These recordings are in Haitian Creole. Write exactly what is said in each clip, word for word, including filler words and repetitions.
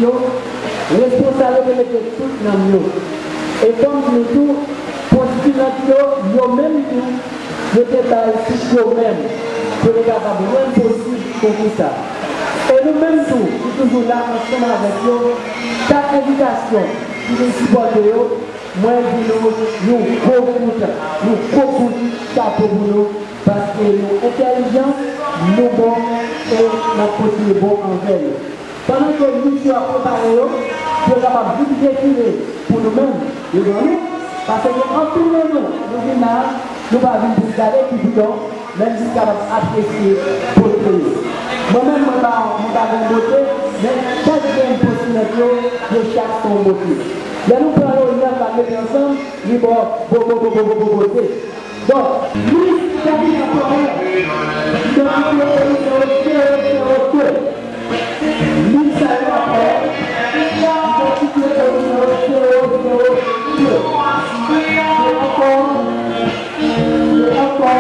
yo, responsab yo te mete tout nanm yo. E kòm nou tou, postilant yo, yo menm tou, yo te bay tout yo menm pou yo te kapab rann posib konkou sa. E nou menm tou, nou toujou la ansanm avèk yo. Kat envitasyon ki vin sipòte yo, mwen di nou, yon gwo kout, yon gwo kout chapo pou nou, paske nou entèlijan, nou bon, e n ap kontinye bon anvè yo. Pandan ke mis yo ap prepare yo, pou yo kapab vin defile pou nou menm, devan nou, paske anpil nan nou, nou vin la, nou pa vin pou gade ki bouton, men jis kapab apresye bote yo. Mwen menm, mwen pa, mwen pa gen bote, men chak grenn postilant yo, yo chak se yon bote. Lè nou pran yo nèf la mete ansanm, li ba w bo, bo, bo, bo, bo, bo, bote. Bon, Miss Kapitan Florent, idantite nimewo zewo zewo de. Miss sa yo pa pè, idantite nimewo zewo zewo de. Se ankò, se ankò,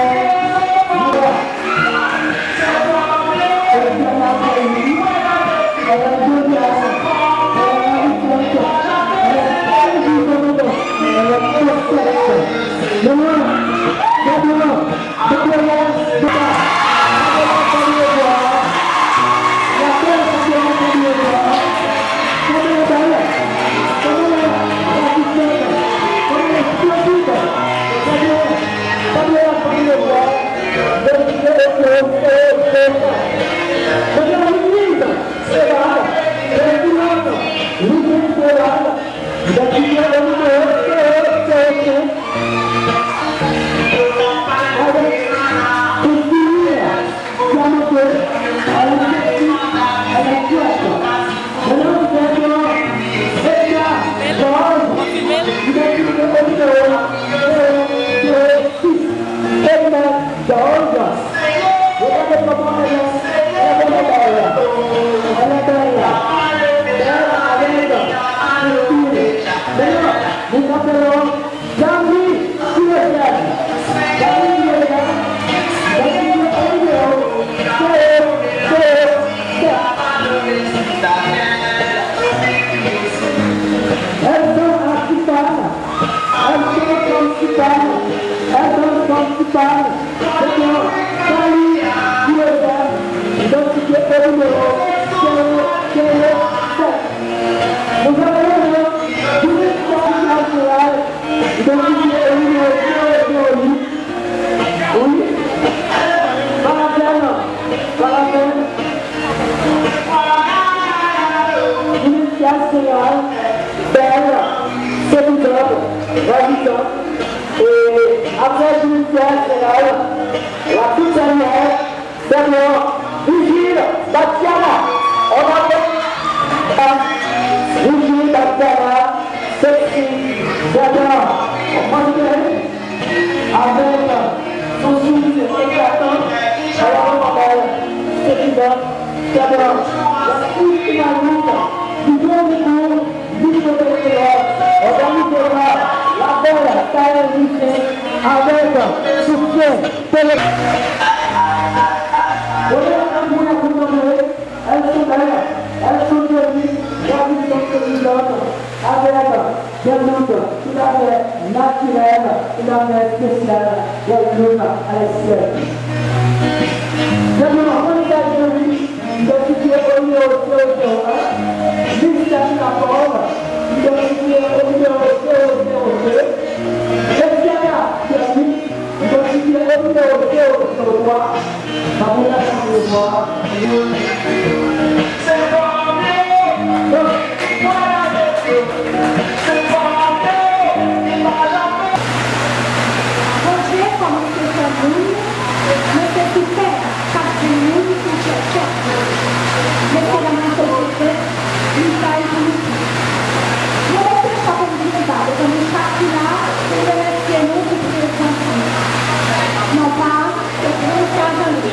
Edna George, regade kòman Edna, regade Edna, Edna, Edna, Edna, Edna, Edna, nou kanpe la, Dami Dieuzaine, Dami Dieuzaine, Dami Dieuzaine, nimewo zewo zewo sèt. Elsa Asifana, Elsa Asifana, Elsa Asifana, Sektè Kali Dieuzaine, idantite o nimewo zewo zewo sèt. Nou pral rele Judith Jeneral, idantite o nimewo zewo zewo uit. Wi. Parabèl, parabèl. Judith Jeneral, bèl, sedizan, ravizan. E apre Judith Jeneral, la petite Daniel, Daniel, Vigile Batiana, on appelle Vigile Batiana, sexy, Daniel, on va dire, avec son sourire éclatant, on va dire, séduisant, Daniel, la petite Daniel, du bon goût, Miss Côte d'Ivoire, òganizè pa Labèl Kayè Lucien avèk soutyen tele. Premye anmou nan goumen, elles sont belles, elles sont jolies, ravissante, séduisante, avec des notes tout à fait naturelles, tout à fait spéciales, des notes à l'excès. Dènye anmou nan goumen, Idantite o nimewo zewo zewo en, Miss Jackie Lapole, idantite o nimewo zewo zewo de, Jessica Pierre, idantite o nimewo zewo zewo twa, Maboula Chanrevwa. Bondye kòmanse fè moun, mete sou tè, k ap di moun pou fè tèt yo. Mesye dam nan sosyete, li bay pou nou tout. Mwen mete sa pou m di nou sa, devan nou chak ki la, pou m remèsye nou pou prezans nou. Non pa, se gran sa jan nou.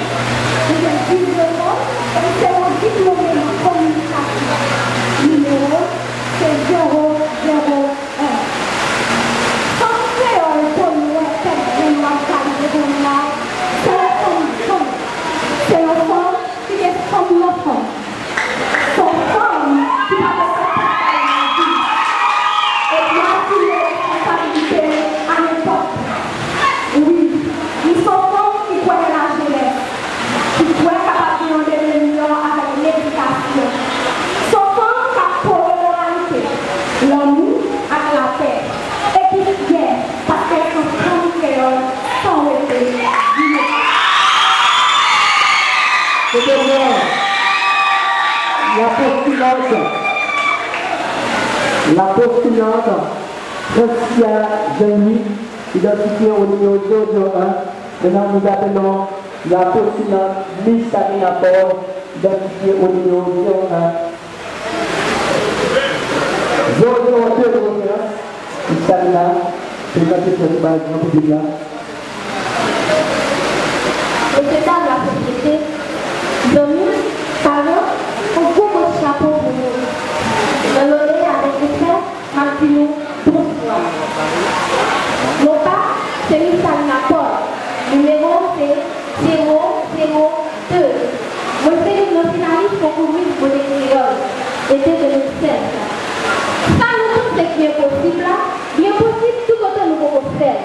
Nou gen gid nou, e se yon gid nou menm kòm La postulante Francia Jean-Louis, identifiée au numéro zéro zéro un. Maintenant, nous appelons la postulante Miss Samina Paul, identifiée au numéro zéro un. Zéro zéro deux de référence, Miss Samina, prezante tèt ou bay gran piblik la. Mesye dam lasosyete, zanmi, paran, yon gwo kout chapo pou nou. Nan lonè avèk respè, m ap di nou bonswa. Non pa m se Miss Samina Paul, nimewo m se zewo zewo de. Mwen se youn nan finalis konkou Miss Bote Kreyòl ete de mil sèz la. Sa nou panse ki enposib la, li enposib tout otan nou poko fè l.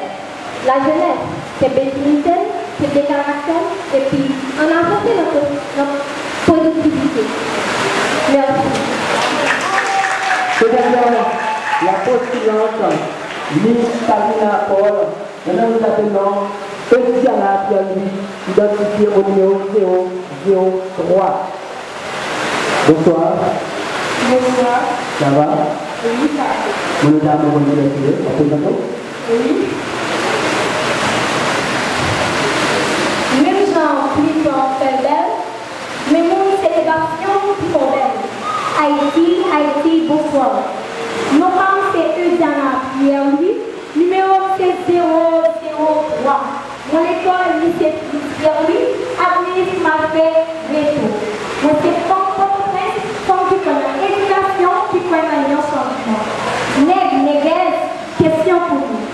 Lajenès, kenbe diyite n, kenbe karaktè n, epi ann avanse nan po-, nan pozitivite. Mèsi. Sekrè la postulante Miss Samina Paul, maintenant nous appelons Eudiana Pierre-Louis, identifiée au numéro zéro zéro trois. Bonswa. Bonswa. Sa va? Wi, sa va. Mwen, nou ta mwen konn kiyès ou ye, w ap prezante w? Wi. Menm jan Flipan fè l bèl, men moun se Sebastian ki fè w bèl. Ayiti, Ayiti, bonswa. Non pa m se Eudiana Pierre Louis, nimewo m se zewo zewo twa. Mwen lekòl Lise Fritz Pierre Louis, ak minis Malfait Reto. Mwen se fanm Pòtoprens, fanm ki kwè nan edikasyon, ki kwè nan yon chanjman. Nèg, nègès, kesyon pou nou.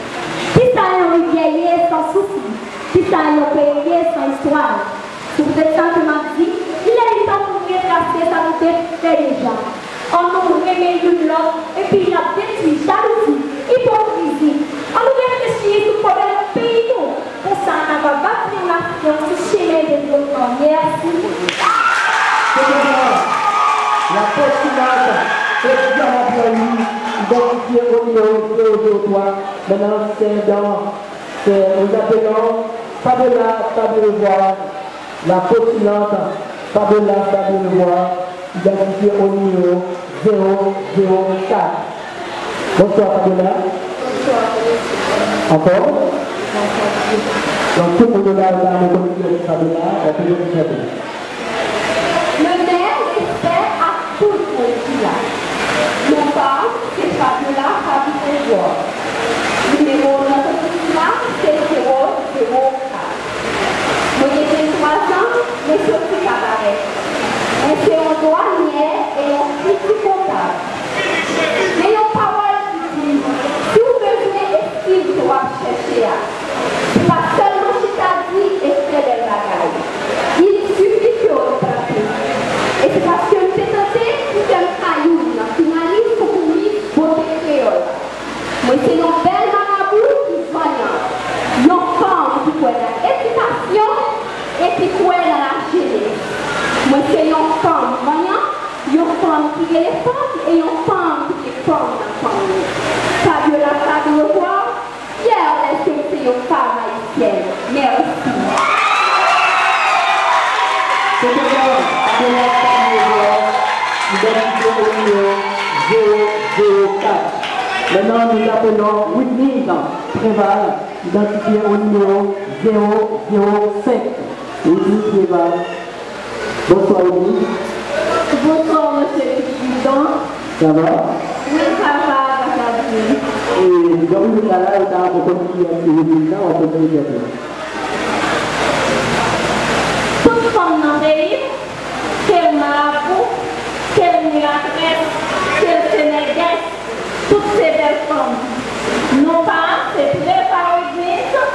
Kisa yon rivyè ye san sous li? Kisa yon peyi ye san istwa l? Se poutèt sa ke m ap di, lè li pa konn retrase sa nou te fè deja. Ann nou renmen youn lòt, epi n ap detwi jalouzi, ipokrizi. Ann nou reflechi sou pwoblèm peyi nou. Konsa, n a va bati yon nasyon sou chemen devlopman. Mèsi. Sekrè la postulante Eudiana Pierre-Louis, identifiée au numéro zéro zéro trois. Maintenant, c'est dans, c'est, nous appelons Fabiola Fabiola. La postulante Fabiola Fabiola, identifiée au numéro zéro zéro quatre. Bonswa, Fabiola. Bonswa. Anfòm? Donk, tout moun yo la, yo la, nou konnen kiyès Fabiola, w ap prezante tèt ou. Lonè, respè ak tout moun ki la. Non pa m se Fabiola Fabi Trezor. Nimewo nan konkou la se zewo zewo kat. Mwen gen venntwa zan, mwen soti Kabarè. Mwen se yon dwanyè e yon fiti kontab. Men yon pawòl ki di, si w bezwen estiv ke w ap chèche a, se pa sèlman chita di e fè bèl bagay. Il suffit ke w tante. E se paske m te tante ki fè m ka youn nan finalis konkou Miss Bote Kreyòl la. Mwen se yon bèl marabou ki vanyan, yon fanm ki kwè nan edikasyon e ki kwè nan lajenès. Mwen se yon fanm vanyan, yon fanm ki rele fanm e yon fanm ki gen fanm nan fanmi. Fabiola Fabi Trezor, fyè dèske m se yon fanm ayisyèn. Mèsi. Sekrè la, Fabiola Fabi Trezor, identifiée au numéro zéro zéro quatre. Maintenant, nous appelons Whitney Préval, identifiée au numéro zéro zéro cinq. Whitney Préval. Bonswa, Whitney. Bonswa, mesye Prezidan. Sa va? Wi, sa va, gras a Dye. E, donk, nou la, ou ta konn kiyès se Whitney la, w ap prezante tèt ou. Tout fanm nan peyi m, ke l marabou, ke l miratrès, ke l se nègès, tout se bèl fanm. Non pa m se Treva Rodrigues,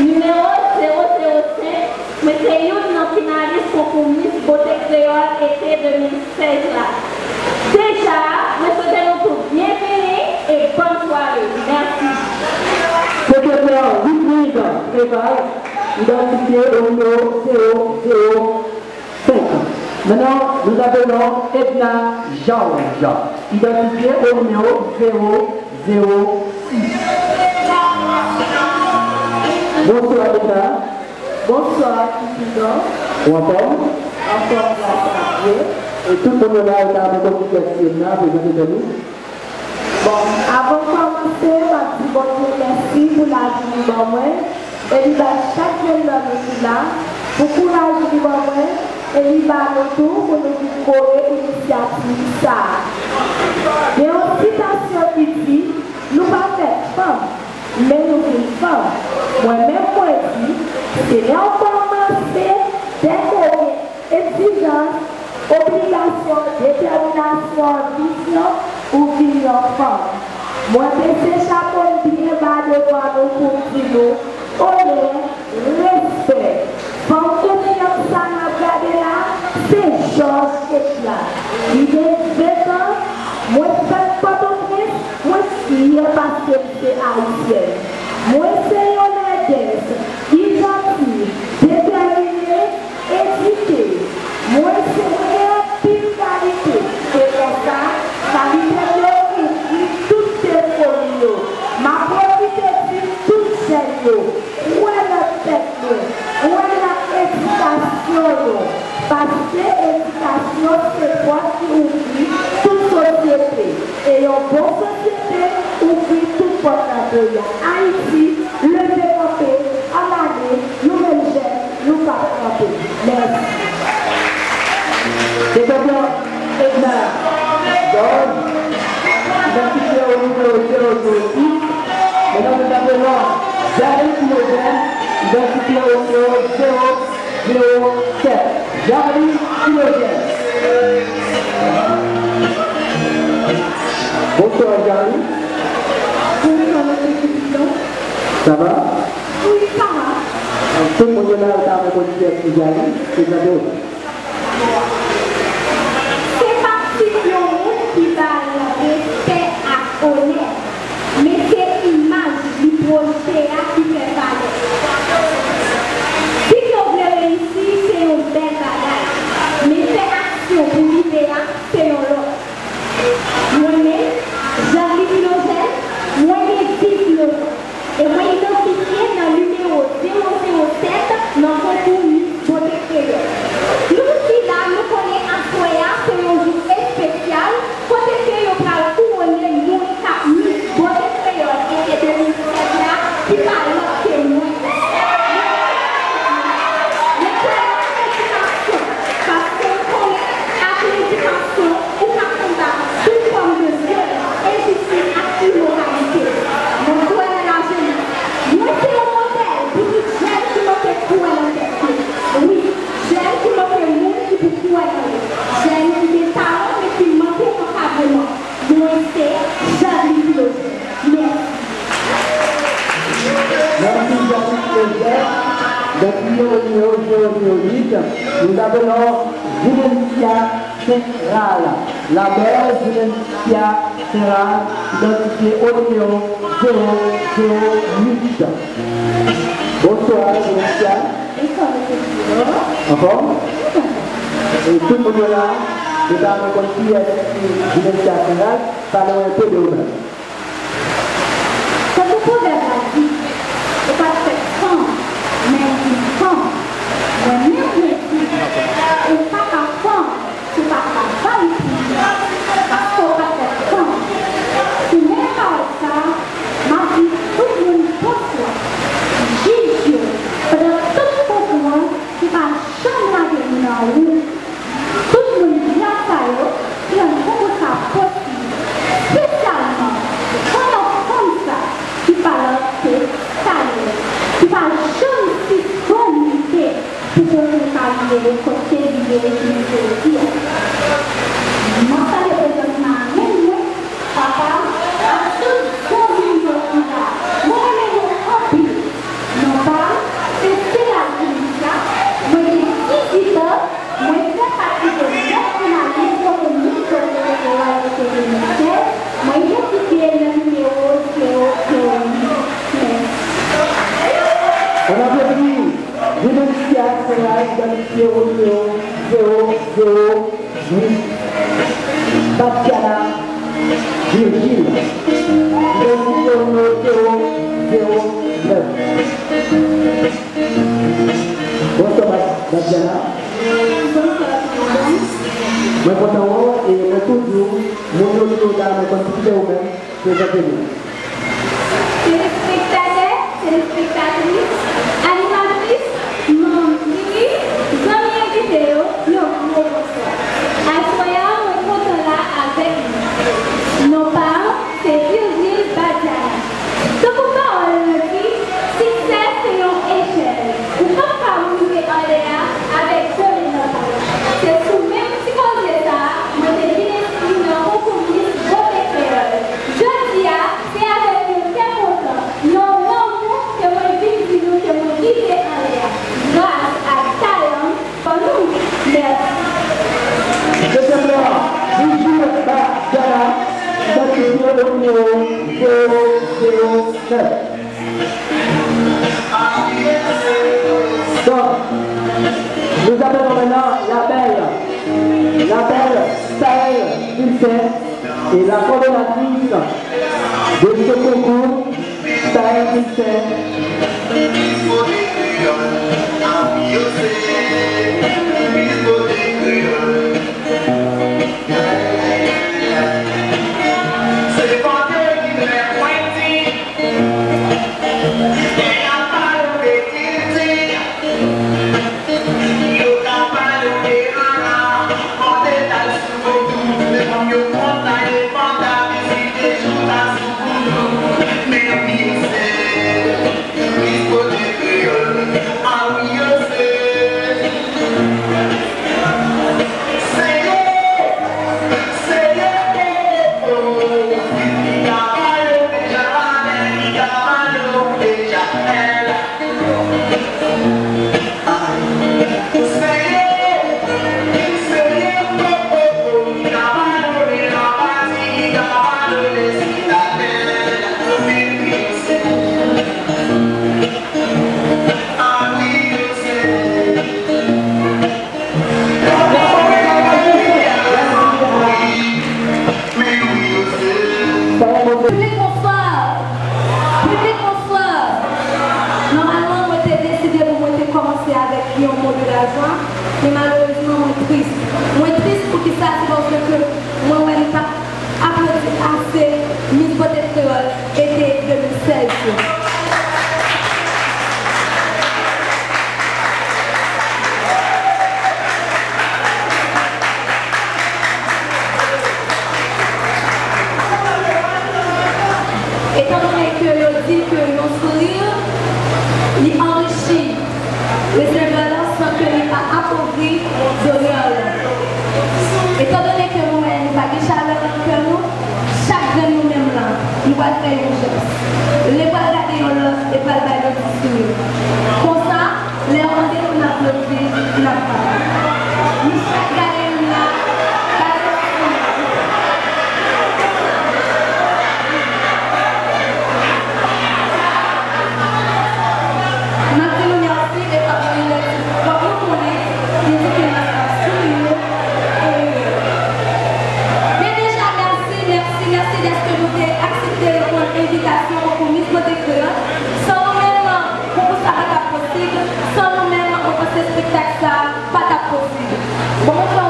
nimewo zewo zewo senk, mwen se youn nan finalis konkou Miss Bote Kreyòl ete de mil sèz la. Deja, mwen swete nou tout byenvini e bòn sware. Mèsi. Sekrè Whitney Préval, identifiée au numéro zéro zéro cinq. Maintenant, nous appelons Edna Georges, identifiée au numéro zéro zéro six. Bonsoir, Edna. Bonswa, Prezidan. Ou anfòm? Anfòm, gras a Dye. E tout moun yo la, yo ta renmen konn kiyès ki ye m nan, prezante tèt ou. Bon, avan m kòmanse, m ap di Bondye mèsi pou lavi li ban mwen, e li bay chak yonn nan nou ki la, pou kouraj li ban mwen, e li ba nou tou pou nou vin kore inisyativ sa a. Gen yon sitasyon ki di, nou pa fèt fanm, men nou vin fanm. Mwen menm, mwen di, se lè w kòmanse, dèke w gen egzijans, obligasyon, detèminasyon, vizyon, ou vin yon fanm. Mwen bese chapo m byen ba devan nou pou m di nou, onè, respè. Fanm konfyans sa n ap gade la, se Jòj Edla. Li gen ventan, mwen fèt Pòtoprens, mwen fyè paske m se ayisyèn. Mwen se yon nègès, idanti, detèmine, edike. Mwen se, mwen gen anpil kalite. Se konsa, kalite m yo kouvri tout defo m yo. M ap pwofite di tout jèn yo, kwè nan tèt nou, kwè nan edikasyon nou. Paske edikasyon se pòt ki ouvri tout sosyete. E yon bon sosyete ouvri tout pòt nan peyi a. Ayiti, leve kanpe, ann ale, nou menm jèn, nou p ap kanpe. Mèsi. Se Doktè Edna Dòd, idantifye o nimewo zewo zewo sis, e nan tablo a, Janine Philogène, idantifye o nimewo zewo zewo sèt. Jarly Philogène. Bonsoir, Jarly. Bonsoir, Mesye Cupidon. Sa va? Wi, sa va. Tout moun yo la, yo ta renmen konn kiyès ki Jarly. Prezante w. Se pa tit yon moun ki bay respè ak onè. Men se imaj li pwojte a ki fè valè. Si ke w vle reyisi, se yon bèl bagay. Men fè aksyon pou rive a, se yon lòt. Mwen menm, Janly Philogène, mwen gen diznèf an. E mwen idantifye nan nimewo zewo zewo sèt nan konkou Miss Bote Kreyòl. Nou ki la, nou konnen aswè a se yon jou espesyal, kote ke yo pral kouwonnen moun k ap Miss Bote Kreyòl ete de mil sèz la, ki pa lòt ke mwen. Mwen kwè nan edikasyon, paske m konnen ak ledikasyon, ou ka konbat tout fòm de vyolans, enjistis ak imoralite. Mwen kwè nan lajenès. Mwen se yon modèl pou tout jèn ki manke kwè nan tèt yo. Wi, jèn ki manke moun ki pou kwè nan yo. Jèn ki gen talan men ki manke ankadreman. Mwen se Janly Philogène. Mèsi. Mèsi Janly Philogène. Donk, nimewo zewo zewo uit, nous avons Julencia Serral. La belle Julencia Serral, idantifye o nimewo zewo zewo uit. Bonswa, Julencia. Bonswa, mesye Dilo. Anfòm? E tout moun yo la, yo ta renmen konn kiyès ki Julencia Serral, pale mwen enpe de ou menm. Tankou pwovèb la di, ou pa t fèt fanm, men w vin fanm. Mwen menm, mwen di, ou pa ka fanm si w pa travay pou li, paske w pa t fèt fanm. Sou menm pawòl sa a, m ap di tout moun bonswa, jij yo, pandan tout konkou an, ki pa janm lage m nan wout. Tout moun, gras a yo, ki rann konkou sa posib, espesyalman granmoun fanm sa ki pa lòt ke Skyler, ki pa janm sispann lite pou konkou sa rive kote li ye jounen jodi a. M ap salye prezans marenn mwen, papa m, ak tout zanmi m yo ki la. Mwen renmen nou anpil. Non pa m se Serral Julencia, mwen gen dizuit an, mwen fè pati de nèf finalis konkou Miss Bote Kreyòl ete de mil sèz, mwen idantifye nan nimewo zewo zewo uit. Mèsi. On applaudit Julencia Serral, idantifye o nimewo zewo zewo uit. Tatiana Virgile, idantifye o nimewo zewo zewo nèf. Bonswa, Tatiana. Bonswa, tout moun. Mwen Prezante nou. Telespektatè, telespektatris, animatris, manm jiri, zanmi envite yo, yon gwo bonswa. Aswè a, mwen kontan la avèk nou. Non pa m, se Virgile Badiana. Tankou pawòl lan di, siksè se yon echèl. Ou p ap ka rive anlè a avèk do li nan poch. Se sou menm ti koze sa a, mwen te vin enskri nan konkou Miss Bote Kreyòl. Jodi a, se avèk yon kè kontan, yon lanmou ke mwen vin di nou ke mwen rive anlè a, gras a talan m. Ban nou. Mèsi. Dezyèm la, Virgile Badiana, identifié au numéro zéro zéro neuf. Donc, nous appelons maintenant la belle, la belle Saëlle Vincent et la coordonnatrice de ce concours, Saëlle Vincent. Piblik, bonswa! Piblik, bonswa! Nòmalman, mwen te deside pou mwen te kòmanse avèk yon mo de la jwa, men malerezman, mwen tris. Mwen tris poukisa? Se paske mwen wè li pa aplodi ase Miss Bote Kreyòl ete de mil sèz yo. Etandone ke yo di ke yon sourire, li anrichi resevwa l san ke li pa apovri donè l. Etandone ke nou wè nou pa gen chalè nan kè nou, chak grenn nou menm lan, nou pral fè yon jès. Lè pral gade yon lòt e pral bay yon ti souri. Konsa, lè yo mande nou n aplodi, n ap bay. Nou chak gade youn la, bay yon ti souri. N ap di nou mèsi, etandone lè di, fòk nou konnen, li di ke n ap souri yo. E, men deja, mèsi, mèsi, mèsi dèske nou te aksepte reponn envitasyon konkou Miss Bote Kreyòl. San nou menm, konkou sa pa t ap posib. San nou menm, mwen panse espektak sa pa t ap posib. Bon, mwen fè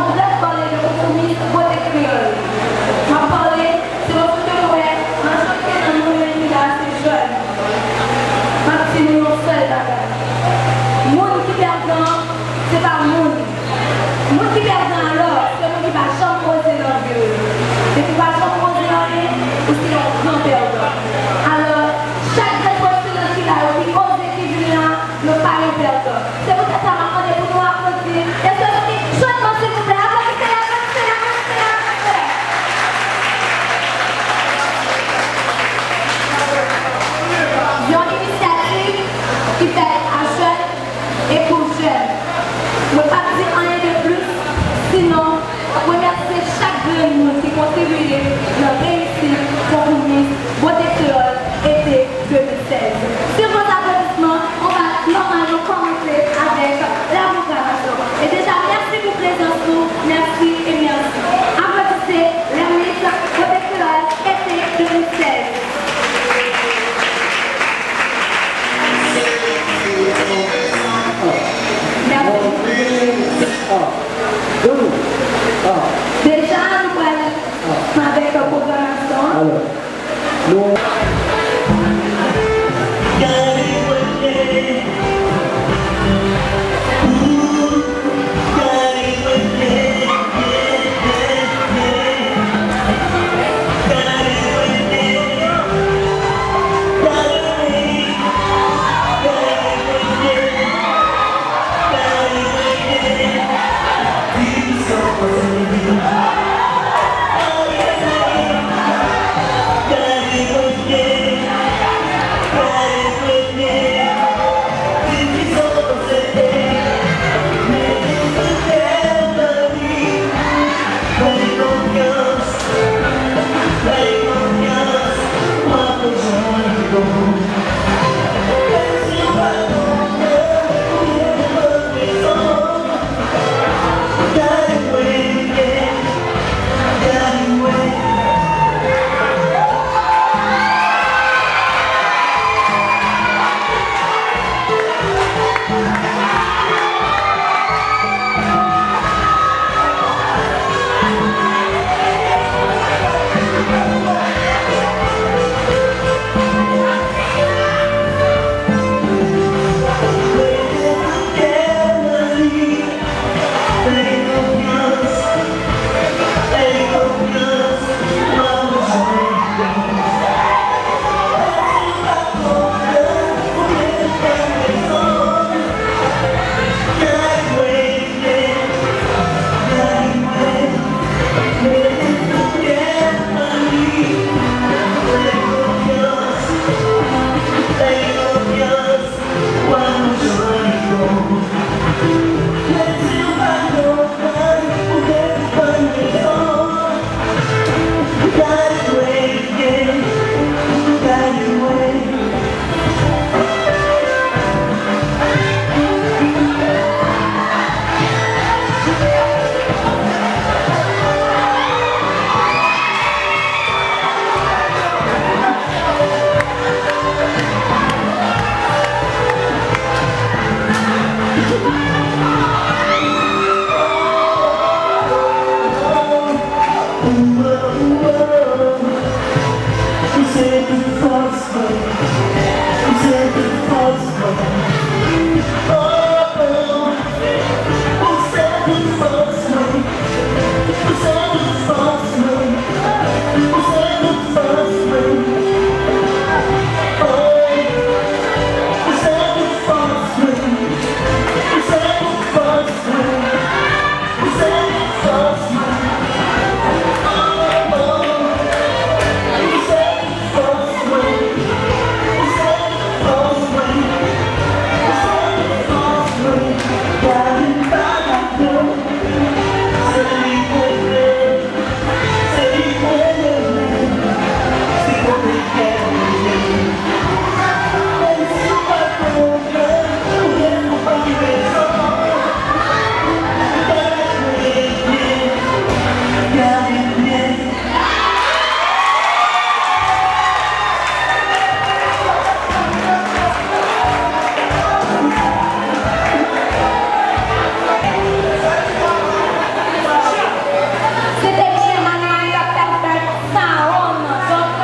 Se te byen Manway k ap fè fèt Sawonn. Donk,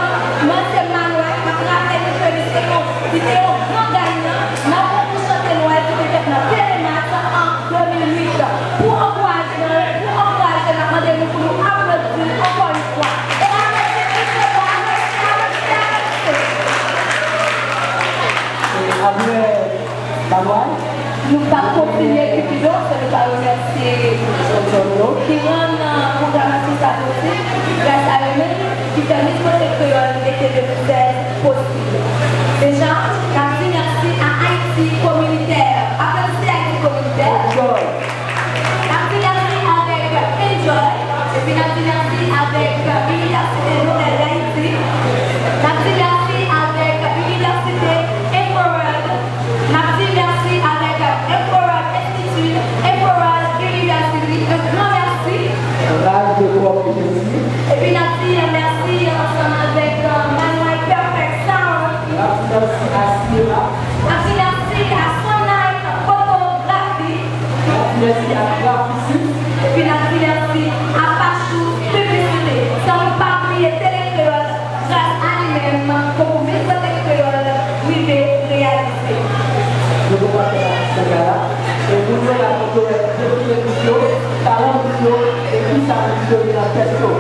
mwen se Manway, m ap raple nou ke li se yon, li se yon gran ganyan nan konkou chante Nwèl ki te fèt nan Telemax an de mil uit. Pou ankouraje nou, pou ankouraje n ap mande nou pou nou aplodi ankò yon fwa. E aplodi pi fò, aplodi, aplodi, aplodi. E apre Manway. Nou pral kontinye Kipido, se nou pral remèsye Kiran, pwogramasyon sa posib, gras a yo menm ki fè Miss Kote Kreyòl ete de mil sèz posib. Deja, n ap di mèsi a Ayiti Kominitè. Aplodisè Ayiti Kominitè. N ap di mèsi avèk Enjoy, epi n ap di mèsi avèk Inivèsite Nobèl Dayiti. N ap di mèsi avèk Inivèsite Infrared. N ap di mèsi avèk Infrared Institute, Infrared University, un grand merci. Raj de Corps Agency. Epi n ap di mèsi ansanm avèk Manway Perfect Sound. N ap di mèsi a Cinema. N ap di mèsi a Sunlight Photography. N ap di mèsi a Graphicis. Epi n ap di mèsi a Pachou Piblisite. San nou pa bliye Tele Kreyòl, gras a li menm, konkou Miss Kote Kreyòl rive reyalize. Nou konprann sa k ap pase la. E moun yo la pou yo wè defile group yo, talan group yo, e kisa group yo gen nan tèt yo.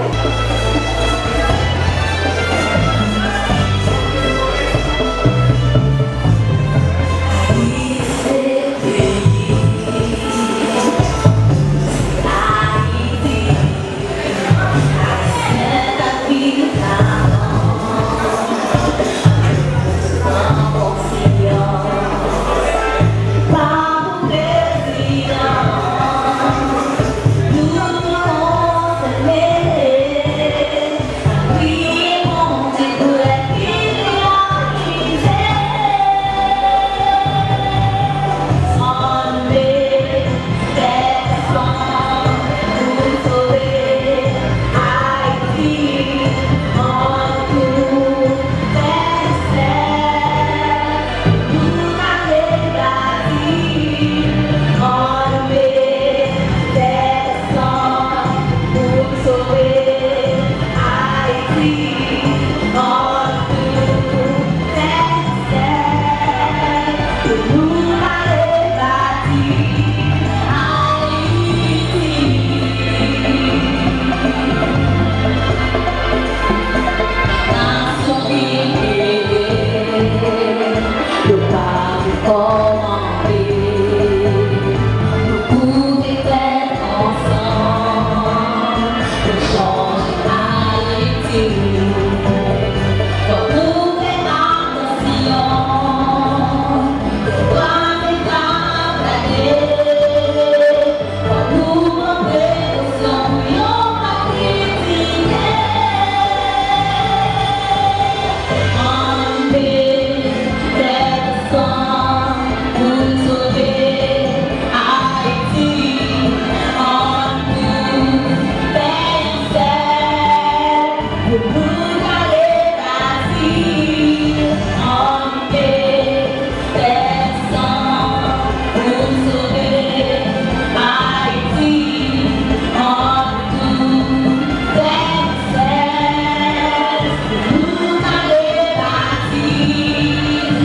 Kòmande nou pwouve tèt ansanm pou chanje Ayiti. Fòk nou fè atansyon, fòk nou fè atansyon. Fòk nou pran prekosyon pou yo pa kritike. Ann met tèt ansanm pou n sove Ayiti. Ann tout fè yon sèl pou nou ka rebati. Ann met tèt ansanm pou n sove Ayiti. Ann tout fè yon sèl pou nou ka rebati Ayiti.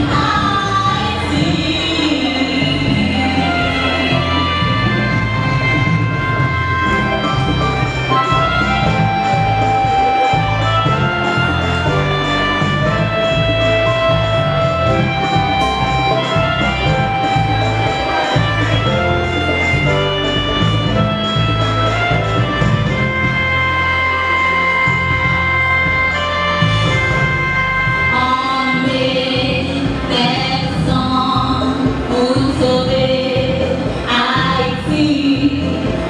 Ann met tèt ansanm pou n sove Ayiti.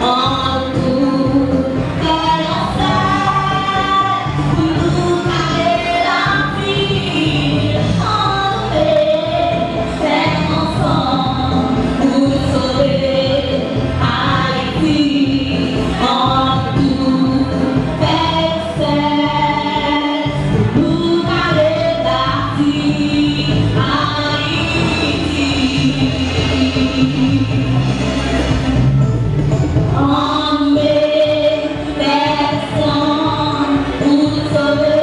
Ann tout fè yon sèl pou nou ka rebati. Ann met tèt ansanm pou n sove Ayiti. Ann tout fè yon sèl pou nou ka rebati Ayiti. Ann met tèt ansanm pou n sove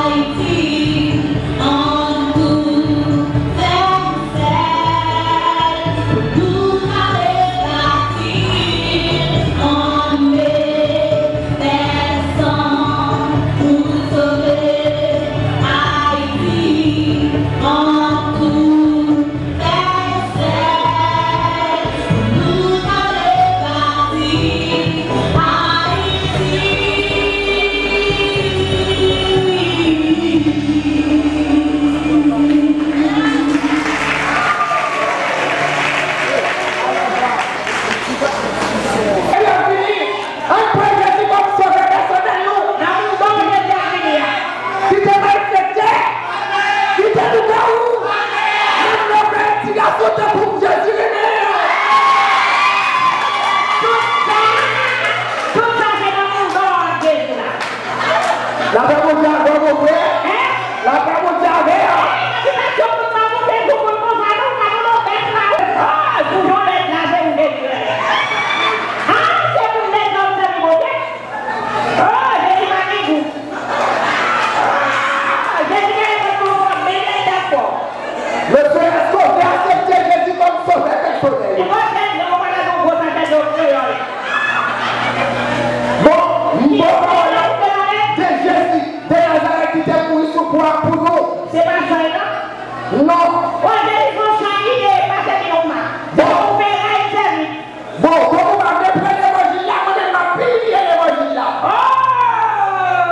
Ayiti. Ann tout fè yon sèl pou nou ka rebati. Ann met tèt ansanm pou n sove Ayiti. Ann tout fè yon sèl pou nou ka rebati Ayiti. Ebyen, fini. Ann pran Jezi kòm sovè pèsonèl nou nan mouman Jezi a vini a. Kite malfektè, kite lougawou, menm lè w fè ti gason tankou m, Jezi renmen w. Tout sa, tout sa se nan mouman Jezi la. Lapè Bondye avè w, mon frè. Lapè Bondye avè w. Mesye, èske w te aksepte Jezi kòm sovè pèsonèl? Bon, m ba w pawòl la de Jezi de Nazarèt ki te mouri sou kwa pou nou. Se pa chay, non? Non. Bon, Jezi se yon chay li ye, pa sèvi nou sa. Bon. Ou fè ray sèvi. Bon, bon, ou pa vle pran levanjil la, mwen menm m ap pibliye levanjil la. Oh!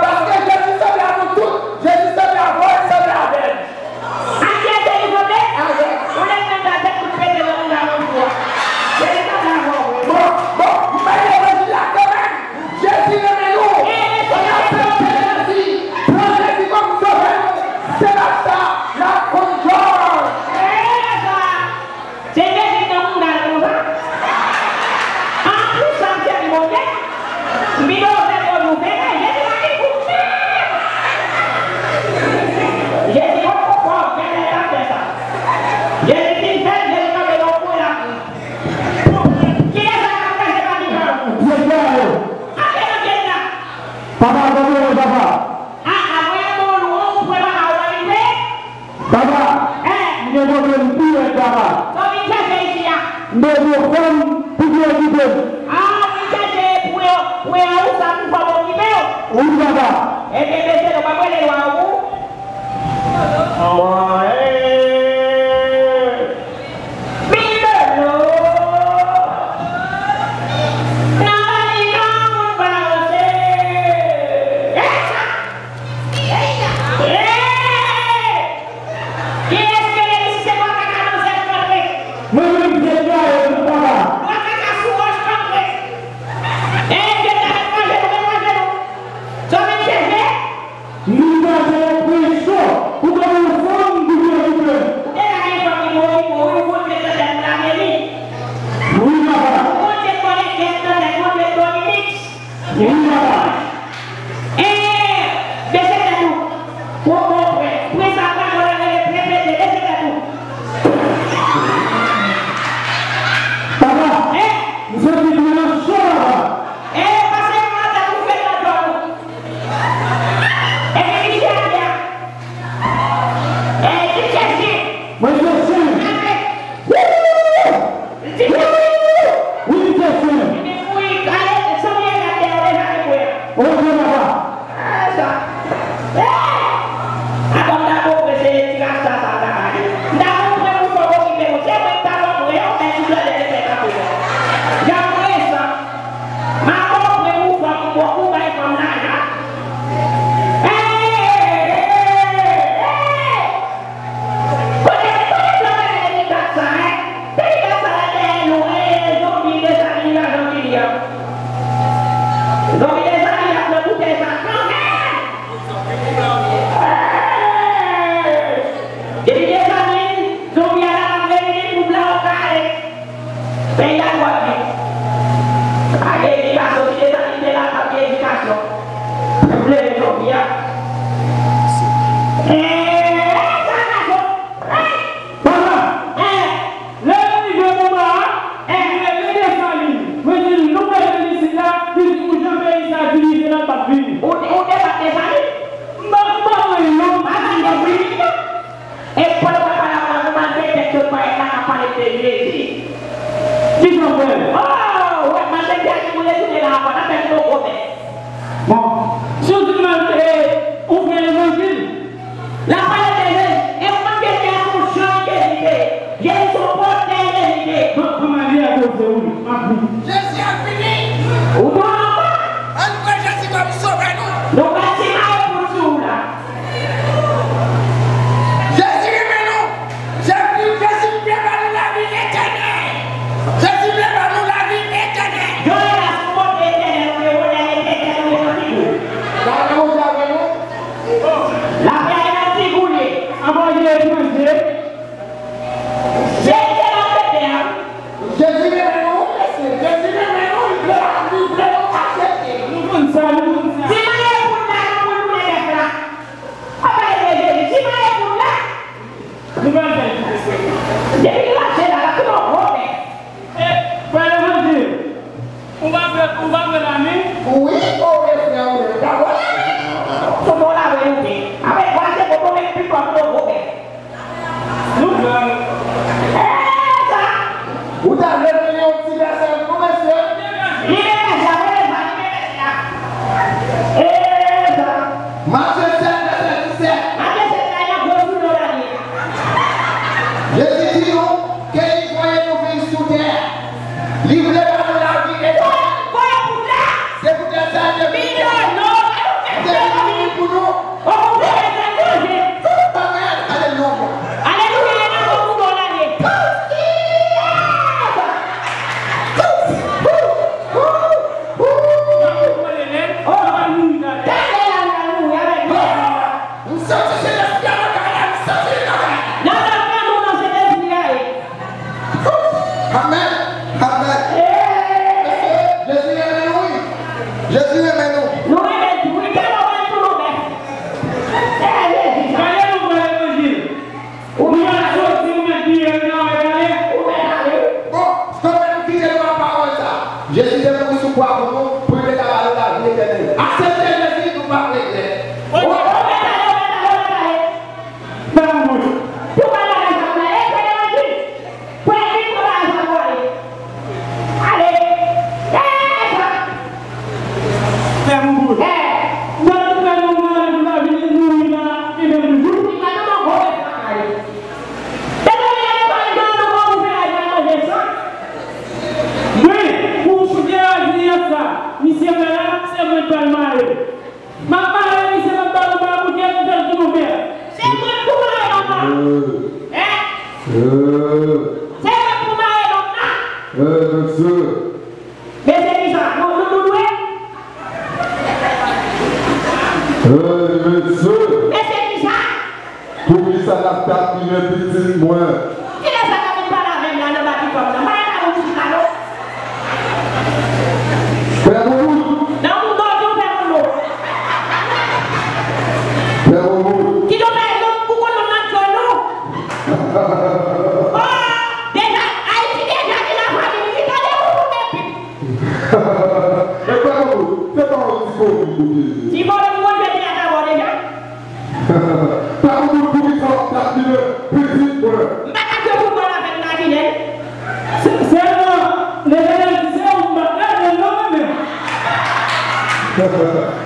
Paske Jezi sanble a nou tout. Jezi sanble avè w, li sanble avè m. Ak Jezi li sanble? Avè m. Ou lè menm la tèt pou pete nan moun la nan jou a. Jezi sanble avè w vre. Bon, bon, m bay levanjil la kanmenm. Jezi renmen nou. Ann aksepte Jezi. Pran Jezi kòm sovè nou. Se pa sa, n ap konn jòj. Se Jezi k nan mouda l konsa. Anplis sa m sèvi Bondye, m vin ozè Bondye, ou vere, Jezi pa gen pou m menm. Jezi poko fò, vènè l ap fè sa. Jezi fin fè l, Jezi kanpe nan yon kwen l ap ri. Kilès sa k ap fè se pa ki fè l? Antre nan kay la. Papa, konbyen w, papa? A, a, mwen bon, ou pran papa, ou pa vin peye? Papa, m gen pwoblèm pi rèd, papa. Sa w vin chèche isi a? M bezwen yon fanm pou vin okipe m. A, w vin chèche pou yon, pou yon ou sa pou fanm okipe w? Wi, papa. Ebyen, mesye, nou p ap rele lwa ou. Mwen, Li pa se yon presyon pou gade yon fanm ki preokipe. Ou te gade yon fanm ki preokipe w, wi, ou Bondye tande m lave li. Wi, papa. Ou Bondye kole kèk nan tèt Bondye Dominique. Wi, papa. Ee, bese tèt ou. Pran bon prè. Prens la pran mwen rele prè pete. Bese tèt ou. Papa, ee, m santi dlo nan cho, papa. Ee, pase yon lòt tèt ou fè nan dlo. Epi ki chèche a? Ee, ki chèche? Mwen chèche. Wi, m chèche. Epi wi, ale, sanble gade deja de kwe a. Ok, papa. Ah, sa. Ee! Avan m ta konprann se ti rasta sa ta bay. M ta konprann ou fò okipe mwen. Se mwen ki ta konprann, yo, men ti blòdè de fè kanpe. Jan mwen sa. M a konprann ou fò ou, ou bay fanm lajan. Ee! Ee! Kote, kote blòdè de kat sa, en? Depi kat sa la dèyè nou, ee, zonbi desann li la, zonbi li an. Zonbi desann li ap nan boutèy sa kanmenm! Depi desann li, zonbi a la ap rele li pou blan w kare. Peyi a twò vit. Pa gen edikasyon, si desann li te la, pa gen edikasyon. Leve zonbi a. Ee, sa gason. Papa, lè l rive anba a, li rele Desalin. Mwen di l, nou bezwen isit la, li di, ou jan peyi sa a divize la, l p ap vini. Ou, ou te bat Desalin? M pa, m pa wè l, non. Pa bat Desalin, non. E pandan w ap pale avè m, ou malfektè k sot pale la, k ap pale de Jezi. Ki jan w fè? Oh, wè, malfektè a ki pou retounen la ankò, n ap fè l poko mè. Bon, si w di m mal, e, ou fè levanjil. L ap pale de Jezi. E w konn Jezi a se yon jan Jezi te ye. Jezi se yon pòtè Jezi te ye. Ban, ban m ale akoz de ou, m ap vini. Jezi ap vini. Ou twò anba. Ann pran Jezi kòm sovè nou. Nou pral simaye poul sou ou la. Jezi renmen nou. Jezi, Jezi vle ba nou lavi etènèl. Jezi vle ba nou lavi etènèl. Yo, e la sou kote etènèl, ou ye modèl etènèl, ou ye nan figi w. Gade Bondye avè nou. Lapyay nan figi w ye. Anba w ye etranje. Jezi se malfektè a. Jezi renmen nou, wi, mesye. Jezi renmen nou, li vle, li vle nou aksepte. Nou konn sa, nou konn sa. Simaye poul la, nou poul tounen bèf la. Pa pale de Jezi. Simaye poul la. Nou pral fè l. Depi l mache la, l ap tounen yon gwo bèf. E, frè Levanjil, ou pa fè, ou pa fè la, non? Wi, o, e frè, wi, w ap wè. Fò nou lave nou men. Avèk bwa se poto menm pi fò nou gwo men. Nou pran. E sa! Ou ta vle vini yon ti vèsè pou nou, mesye? Li vle vèsè, vle vèsè, li vle vèsè. E sa! Matye sèt, vèsè disèt. Matye sèt la, y ap gwo sou nou la, li. Jezi di nou ke li voye nou vin sou tè. Li vle ba nou lavi etènèl. Voye pou la. Se poutèt sa, li te vini pou nou. Li te vini pou nou. Amèn. Alelouya. Alelouya, e nan bon pou nou la, li. Oh, alelouya, alelouya, alelouya. M santi Sentespri a nan kay la, m santi li nan kay la. Nan kay nou, nan Sentespri a ye. Amèn. Amèn. Mesye, Jezi renmen nou, wi. Jezi renmen nou. Nou renmen l tou, wi. Tèlman w renmen l tou, nou renmen. E Jezi sa. Gade nou pran levanjil. Ou mèt soti, ou mèt vire, ou mèt ale. Ou mèt ale, wi. Bon, se mwen ki te pran pawòl sa. Jezi te mouri sou kwa pou nou, pou li te ka ba nou lavi etènèl. Aksepte Jezi, nou p ap regrèt. Ou mèt ale, ou mèt ale, ou mèt ale. Fè yon bouch. Tou bagay sa, ou la, e, fè levanjil. Fè vit, tou bagay sa, ou ale. Ale. E, sa. Fè yon bouch. E. Lè nou fè nou mal, nou la vin mouri la, e menm jou. Li pa nan gwo bèf la, ale. Depi lè nou pa nan gwo bèf la, nou manje san. Wi, pou w soutyen reziyans la, misye fè la, se mwen k pral mare. Tatinen pitit mwen. Kilè sa k ap vin pale avè m la nan batifanm nan? Pa gen moun isit la non. Fè moun moun. Nan moun bòdye ou fè moun moun. Fè moun moun. Kidonk fè moun pou konn moun nan djòl ou. Oh, deja, Ayiti deja gen lafanmi li, li tande moun moun depi. E fè moun moun. Se pa yon ti komi pou te ye. Ti komi moun moun jete a dabò deja. Fè moun moun poukisa w ap tatinen pitit mwen. M pa t ap jwe foutbòl avè m nan Ginen. Se, sèlman, Letènèl di se ou m pa t gade non mwen menm.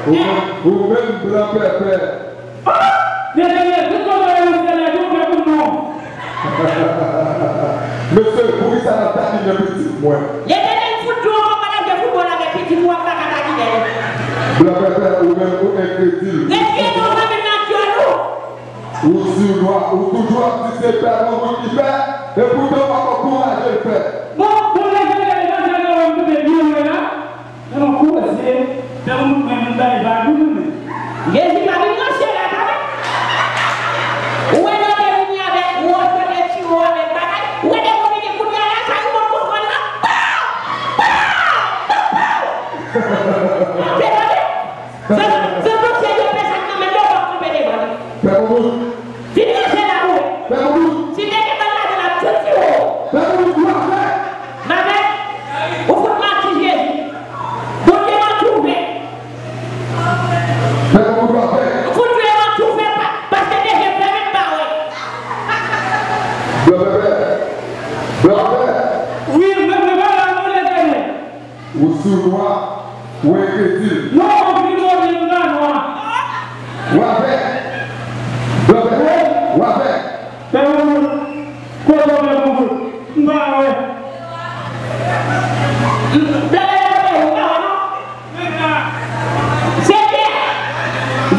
Ou menm, ou menm blan pèpè. Oh! Letènèl, tout kote w ye ou se la di w fè pou non. Mesye, poukisa n ap tatinen pitit mwen? Letènèl fout dlo w, w ap al jwe foutbòl avèk pitit ou, w ap pa ka tatinen l. Blan pèpè, ou menm ou enkredil. Retire non zanmi m nan djòl ou. Ou sounwa, ou toujou ap di se pè Mangout ki fè, epoutan w ap ankouraje l fè. Bon, bon, lè Letènèl nan djòl ou, m koute byen lwen la. Nan yon koze, fè moun mwen vin bay vag wi mwen. Jezi pa vin nan syèl la kanmenm. Ou wè lè w te vini avèk wòch, yo te tire w avèk bagay. Ou wè depi w vini kounye a la, sa yon moun konprann la. Paw! Paw! Paw! Paw! Se vre? Se, se pou se yo fè sa nan men yo, w ap kanpe devan li. Fè moun moun. Vin nan syèl la pou ou. Fè moun moun. Si te gen bal la, l ap soti ou. Fè moun moun. Ou ap fè. Mavèk, ou fout manti Jezi. Bondye manti ou fè. Fè moun moun. Ou ap fè. Ou fout vle manti ou fè pa, paske te je fèmen m pa wè. Blan pèpè. Blan pèpè. Wi, mwen, mwen pa la non Letènèl. Ou sounwa, ou enkredil. Non, ou vin move nou la nwa. W avèk. W avèk. W avèk. Fè yon moun. Kote w fè pou ou? M pa wè. Blan pèpè, ou pa wè non. Senyè,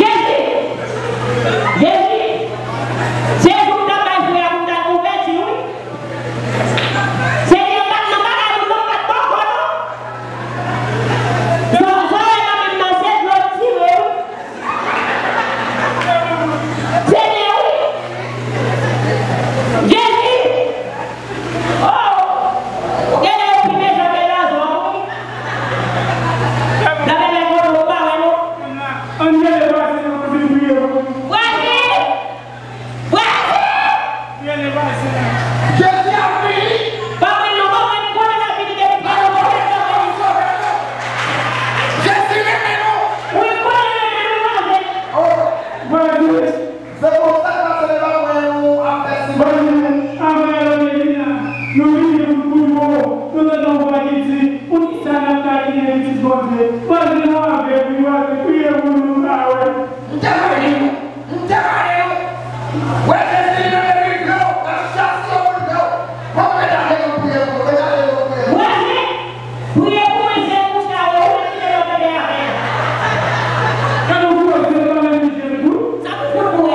Jezi, Jezi, se jou m t ap bay frè a pou m t al konvèti wi. Senyè, m pa t nan bagay ou non, m pa t bòkò non. Sa w wè nan men m nan se dlo m tire wi. Senyè wi. Jezi. Oh! Ou genlè okipe Jean Bernard wi. Jean Bernard kote ou pa wè non. Ann rele vwazen an pou vin priye pou nou. Vwazen! Vwazen! Rele vwazen an. Jezi ap vini. Pa mwen non, pa mwen konnen l ap vini depi palo kote l ap vini. Jezi renmen nou. Wi, konnen l renmen nou vwazen. Oh! Vwazen. Se konsa k pase devan mwen, nou ap fè silans. Bondye, anvan yo vini la, nou vini pou n priye w. Nou tande yon vwa ki di, poukisa n ap tatinen pitit Bondye? Bondye, nou avèg, nou avèg, priye pou nou, nou pa wè. M te pale nou, m te pale nou. Wè, Jezi li menm li vle w, l ap chase yo pou l vle w. Bon, medam, nou priye pou nou, medam, nou priye pou nou. Bondye, priye pou mwen, se pou sa, yo, ou mete yo tande avè. Gade yon gwo zye pa menm li jwenn tou. Sa pou fout ou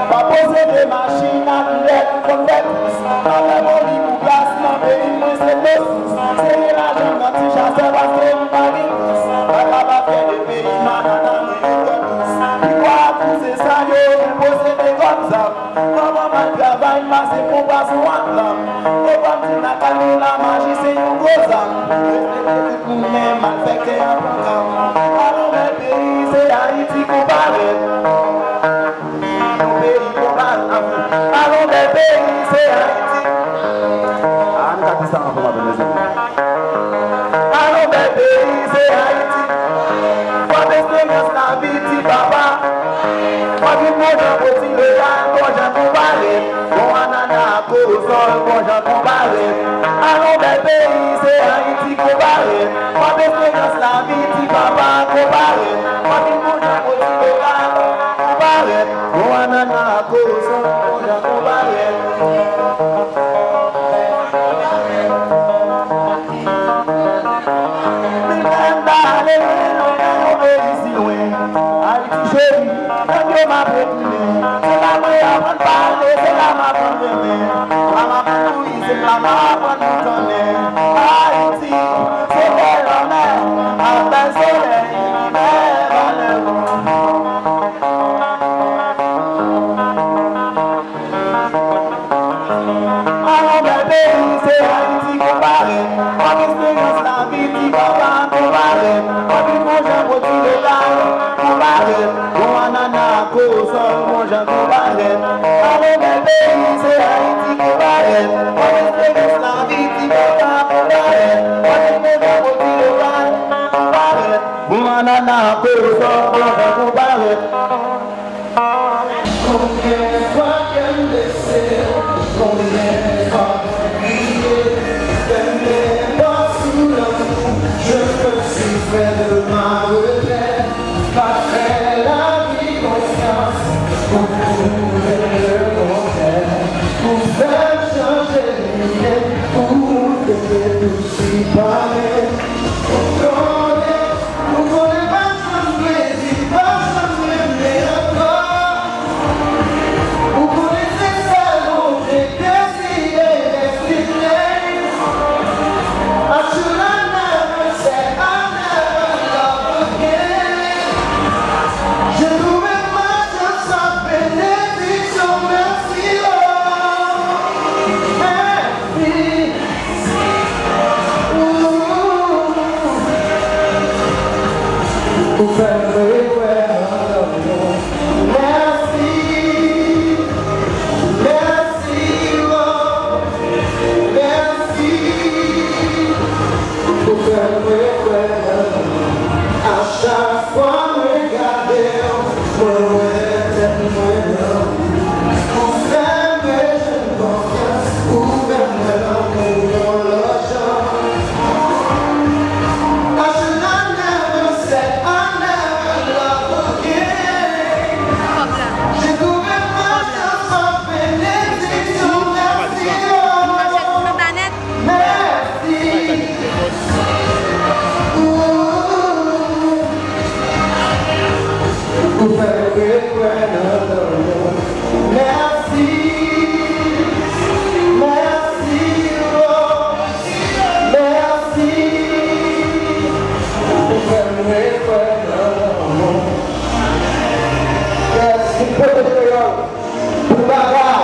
Pa posede machin ak lèt, konn fè kous. Avè boli pou glas nan peyi mwen se dlo sous. Sere lajan nan ti chasè paske m pa gen kous. Pa ka pa fyè de peyi m, anana mwen e twò dous. Pi kwa akouse sa yo, pou posede kòb zam. Kòman m al travay, m pase konpa sou aklam. E pa m di nan kalkil lamaji se yon gwo zam. Respekte tout moun men malfektè an pran kam. Alon bèl peyi, se Ayiti konpare. Yon peyi konpare avou. Alon bèl peyi, se Ayiti. A, ann gade sa ansanm avè m, mezanmi. Alon bèl peyi, se Ayiti. Fòt esperyans lavi, ti papa. Fòt vin bon jan poti lokal, bon jan konpare. Bon anana ak kozòl, bon jan konpare. Alon bèl peyi, se Ayiti konpare. Fòt esperyans lavi, ti papa konpare. Fòt vin bon jan poti lokal, konpare. Bon anana ak kozòl, bon jan konpare. Mwen ta ale lwen, lwen, yon peyi si lwen. Ayiti cheri, tann yo m ap retounen. Se la mwen aprann pale, se la m aprann renmen. La m aprann kouri, se la m aprann boutonnen. Ayiti, se bèl lanmè, ak bèl solèy, ki bèl valè. Alon bèl peyi, se Ayiti konpare. Fòt esperyans lavi, ti papa konpare. Fòt vin bon jan poti lokal konpare. Bon anana ak kozòl, bon jan konpare. Alon bèl peyi, se Ayiti konpare. Fòt esperyans lavi, ti papa konpare. Fòt vin bon jan poti lokal konpare. Bon anana ak kozòl, bon jan konpare. Combien de fois qu'elle me laissait, combien de fois crier, tellement sous l'amour, je me suis fait de ma retraite, pas fait la vie confiance, pour prouver le contraire, pour faire changer l'idée, pour que tout s'y paraît. Ou konnen, ou konnen pa janm kredi, pa janm renmen ankò. Ou konnen se sèl Bondye k deside destine. I should have never said I never love again. J'ai trouvé ma chance en bénédiction, merci, oh, merci. Ou fè m rekwè nan lanmou. Mèsi, mèsi, Lord, mèsi. Ou fè m rekwè nan lanmou. A chak fwa mwen gade w, mwen wè tèt mwen nan ou. Ou fè m rejwenn konfyans, ou fè m wè lanmou yon lòt jan. I should have never said I never love again. J'ai trouvé ma chance en bénédiction, merci, Lord. Mèsi. Ou fè m rekwè nan lanmou. Mèsi. Mèsi, Lord. Mèsi. Ou fè m rekwè nan lanmou. Mèsi, pwote kreyòl. Pou bagay.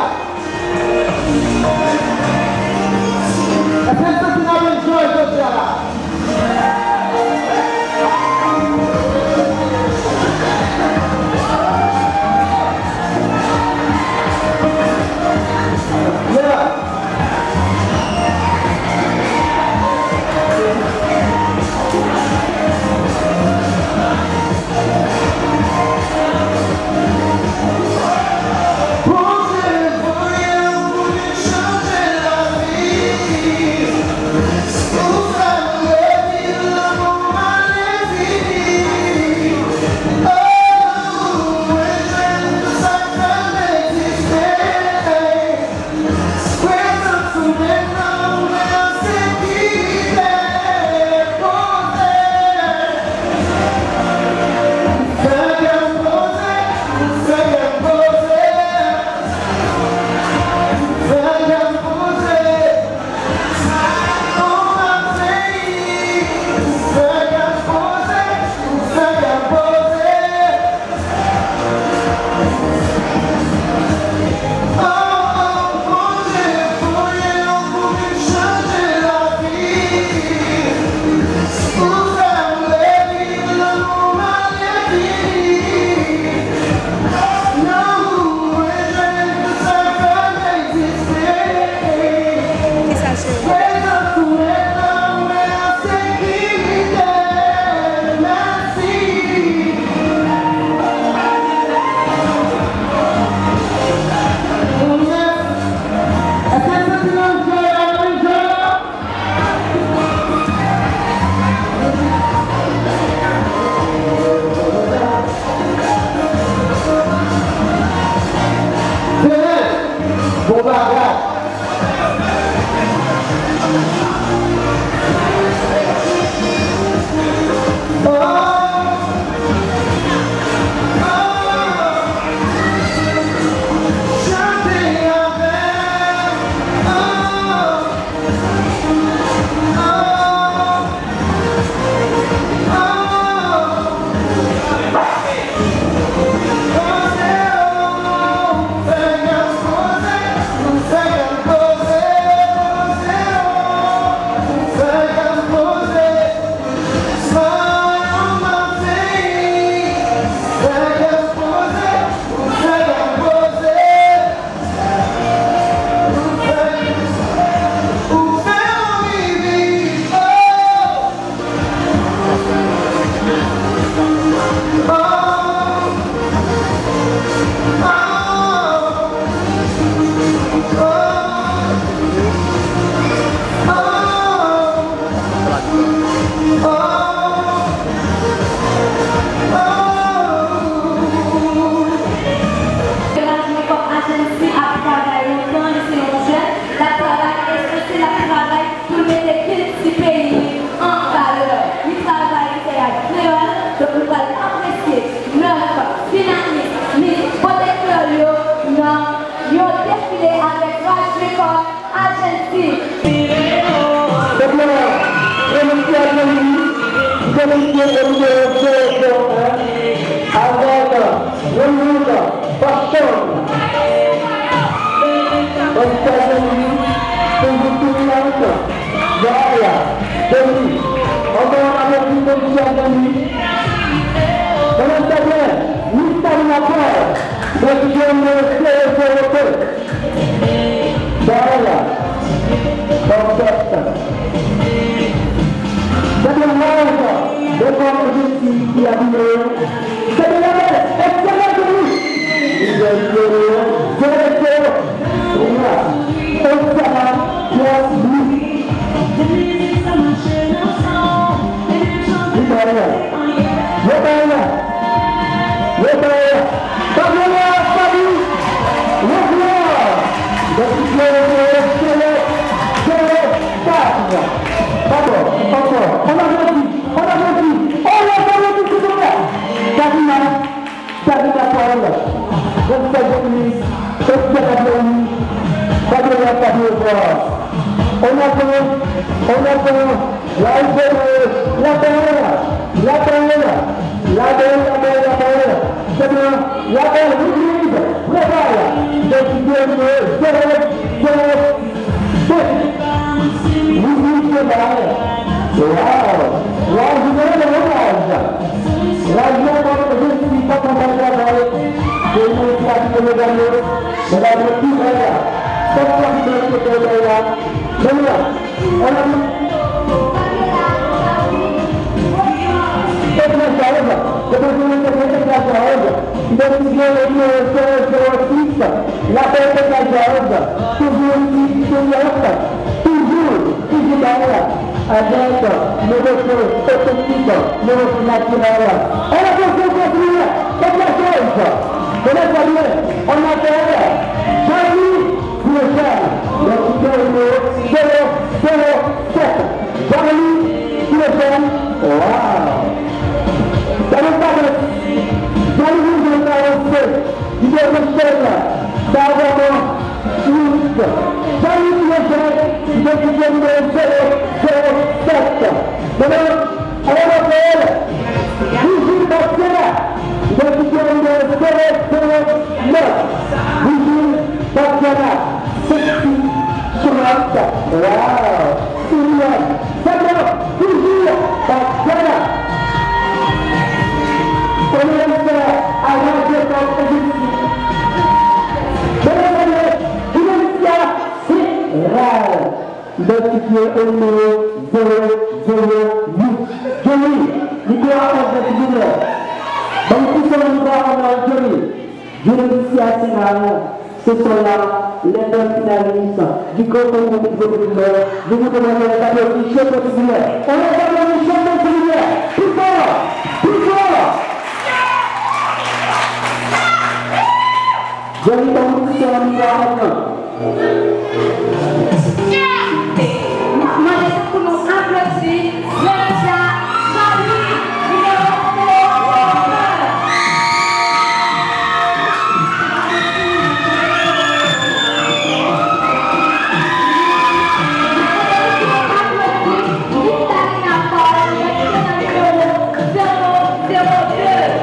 Èske n santi n ap enjoy jodi a la? Yeah. Bon bagay. Kòm Agency ap travay lontan, li se yon jèn, l ap travay, e sanse l ap travay pou l mete kilti peyi li an valè. Li travay, li fè l ak kreyòl, donk nou pral apresye nèf finalis Miss Pote Kreyòl yo nan yon defile avèk Raj Record Agency. Ebyen, Miss Academy, Miss Academy, avèk Yon moun, Boston. Boston, toujou souriant. Yaya, Denis. Ankò yon aplodisman pou Miss Academy. Pandan se tan, Miss Sabrina Paul, nan ki nimewo zéro zéro deux. Dayè, Boston. Se te rèv de kòm Agency ki abiye yo. Se te rèv de Excelente Miss. Li te rèv de Excelente Miss. Excelente Miss. Li dayè. Yo bay la. Yo bay la. Fabiola Fabi. Yo fè. Donk, yo fè zéro, zéro, quatre. Ankò, ankò. On applaudit. On applaudit. On applaudit, s'il vous plaît. Sabrina. Sabrina Paul. Donk, sa, Dominique. Fabiola Fabi. On attend. On attend. Live, la bèl, la bèl, la bèl, la bèl, la bèl. Se byen, la bèl, Rodrigue, prepare. Donk, nimewo zéro, zéro, senk. Rodrigue, prepare. Wow. Wow, je vais le raj. Raj, non, non, je ne suis pas content de travailler. Je ne suis pas content de travailler. Medam yo, pi bèl la. Fòk fòk nou mete bèl la. Premye. Edna Jaoz, reprezante Edna Jaoz, identifye o nimewo zéro zéro six, Labèl Edna Jaoz, toujou isi, souriant, toujou, toujou bèl, avèk move fo otantik, move fo natirèl. On applaudit, on applaudit, Edna Jaoz. Mesdames et messieurs, on appelle Johnny Pierre, le numéro zéro zéro sept. Johnny Pierre, wow! Gade sa, gade. Johnny Pierre, sa, se, li te nan chèn la. Sa, vrèman, inik. Johnny Pierre, li te kite nimewo zéro zéro sept. Mesdames, on appelle Virgile Bastiana, identifié numéro zéro zéro neuf. Virgile Bastiana, sexy, souriante. Wow! Souriante. Fabio, Virgile Bastiana. Paneliste à la défense. Mesdames et messieurs, Julencia Serral. Identifié au numéro zéro zéro huit. Johnny, mikwo a ou, silvouplè. Ban m pouse mikwo a ou, Johnny. Julencia Serral, ce sont là les deux finalistes du grand concours Miss Beauté Couleur. Je vous demande d'applaudir très fort, s'il vous plaît. On les applaudit très fort, s'il vous plaît. Plus fort, plus fort. Johnny, ban m pouse mikwo a ou. N ap mande pou nou aplodi Vanessa Charly, nimewo zewo zewo de.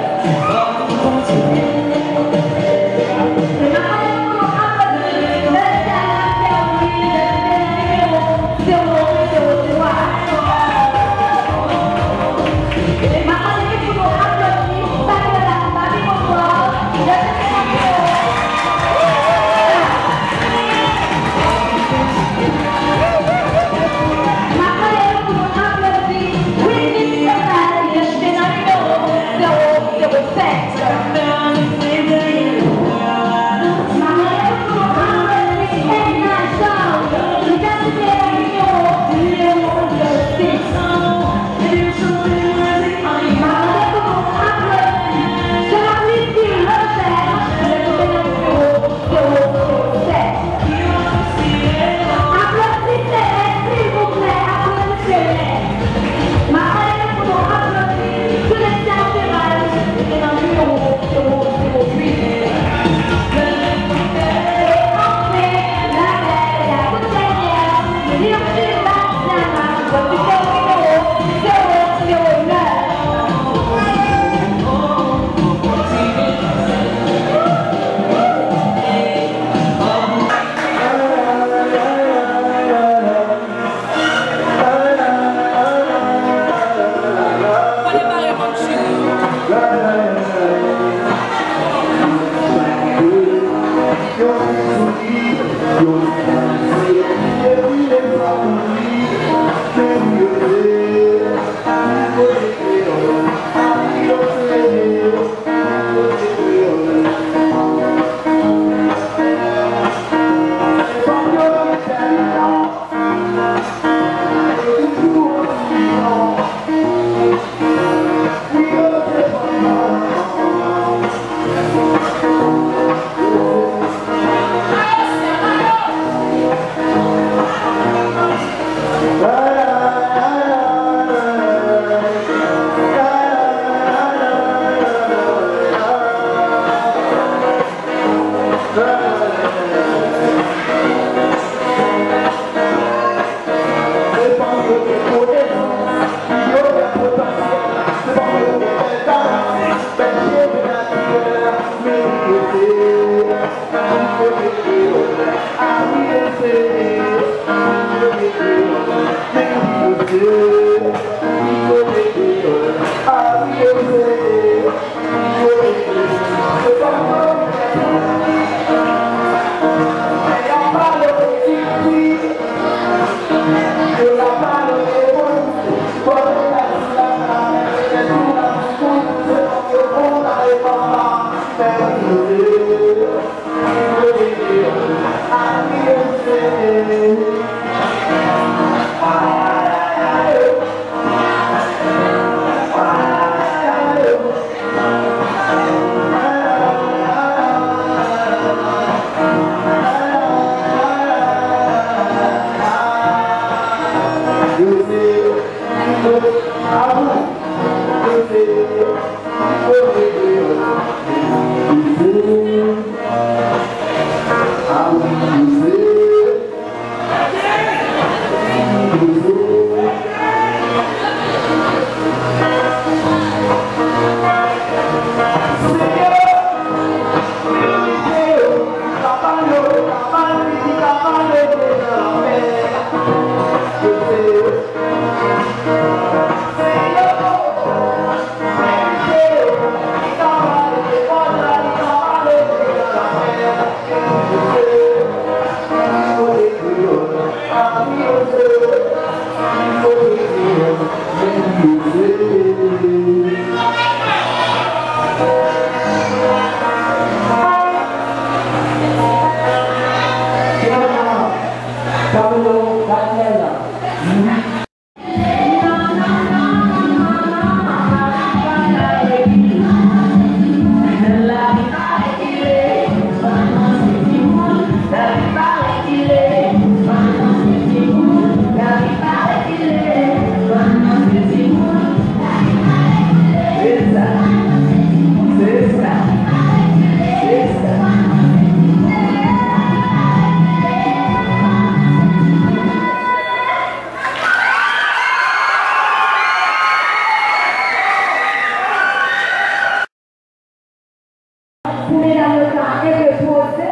Medam yo ka enpe poze,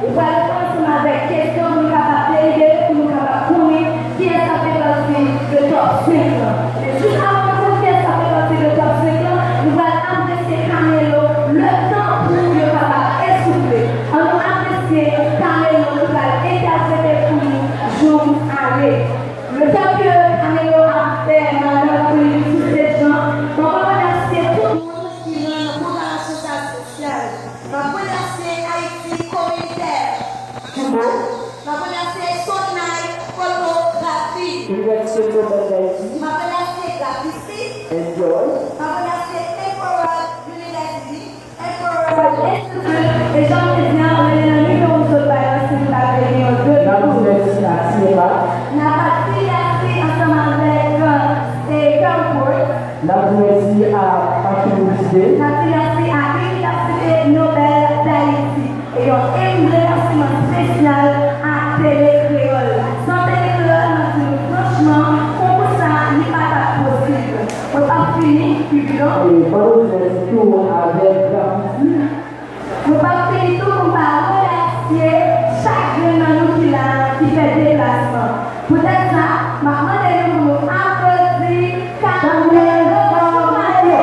ou pral pran ansanm avèk kesyon pou nou kapab delibere, pou nou kapab konnen kiyès k ap fè pati de top senk lan. Men jis avan nou konn kiyès k ap fè pati de top senk lan, nou pral apresye Camelo letan pou yo kapab esoufle. Ann nou apresye Camelo ki pral entèprete pou nou Joumou Ale. Letan ke Camelo ap fè manèv pou li sou stage lan, mwen remèsye tout moun ki nan preparasyon sa espesyal. M ap remèsye Ayiti Kominitè. Ki mo? M ap remèsye Sonay Fotografi. Inivèsite Nobèl Dayiti. M ap remèsye Grafisi. Enjoy. M ap remèsye Emperor University, Emperor Institute, e jan m te di a, rele nan nimewo m sot bay la si nou ta vle gen yon depi pou. N ap di mèsi a Cinema. N ap di mèsi ansanm avèk, e, Carrefour. N ap di mèsi a Patrick Université. N ap di mèsi a Inivèsite Nobèl Dayiti. E yon, e yon remèsiman espesyal a Tele Kreyòl. San Tele Kreyòl, m ap di nou franchman, konkou sa a, li pa t ap posib. Mwen p ap fini, Cupidon. E pandan w di mèsi tou avèk Grafisi. Mwen p ap fini tou pou m pa remèsye chak grenn nan nou ki la, ki fè deplasman. Poutèt sa, m ap mande nou pou nou aplodi Camelo. Aplodi Camelo,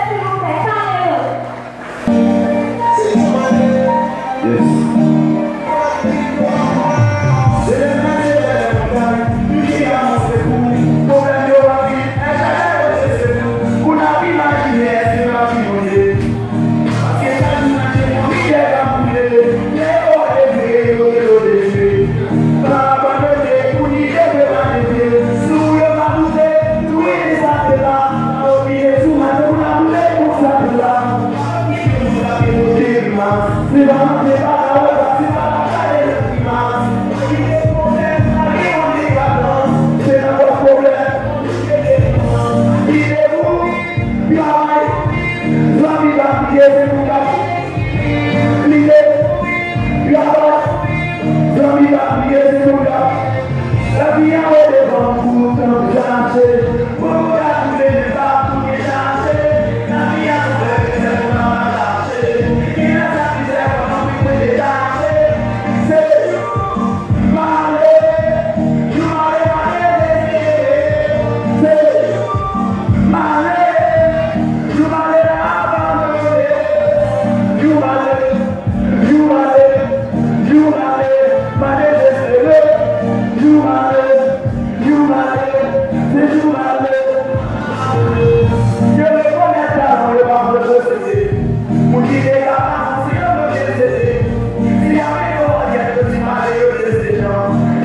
silvouplè, Camelo. Yes. Yo rekonèt talan yo pa vle posede. Moun ki te ka pa konsi yo, yo desede. Si y ap mete w an tèt, yo di male, yo desede.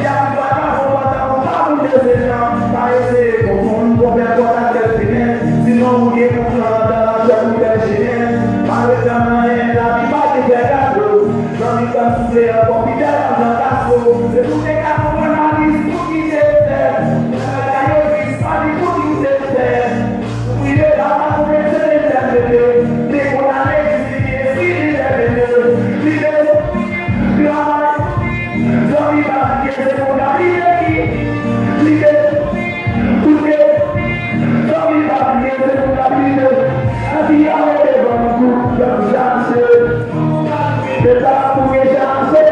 Y ap di pa ka fon pantan pou pa moun desede. Pa eseye konfonn konpè kòt ak tèt fimen. Sinon, ou gen konprann talan tèt ou tèt jennen. Pa retan nan anyen, lavi pa gen fè gado. Zanmi pa soufle ankò, fidèl pa nan kaso. Se pou te ka konprann malis, pou ki te fè. Bagay yo tris, pa di pou ki te fè. Priye la pa konvense de tèt mete. Te kondane, eksplike, espri li te mete. Li te travay. Zanmi pa bliye, se pou ta bliye ki. Li te koute. Zanmi pa bliye, se pou ta bliye. Lavi a rete ban nou tout, ban nou chache. Se pa pou rechache.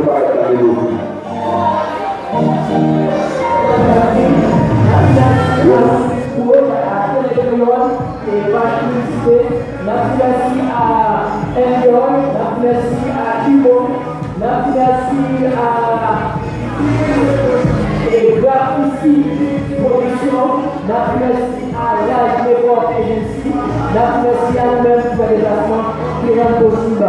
N ap finanse a Tele Kreyòl e Pach Piblisite, n ap finanse a Enjoy, n ap finanse a Kibo, n ap finanse a e Grafisi Pwodiksyon, n ap finanse a Live Makeup Agency, n ap finanse a nou menm ki fè deplasman ki rann posib.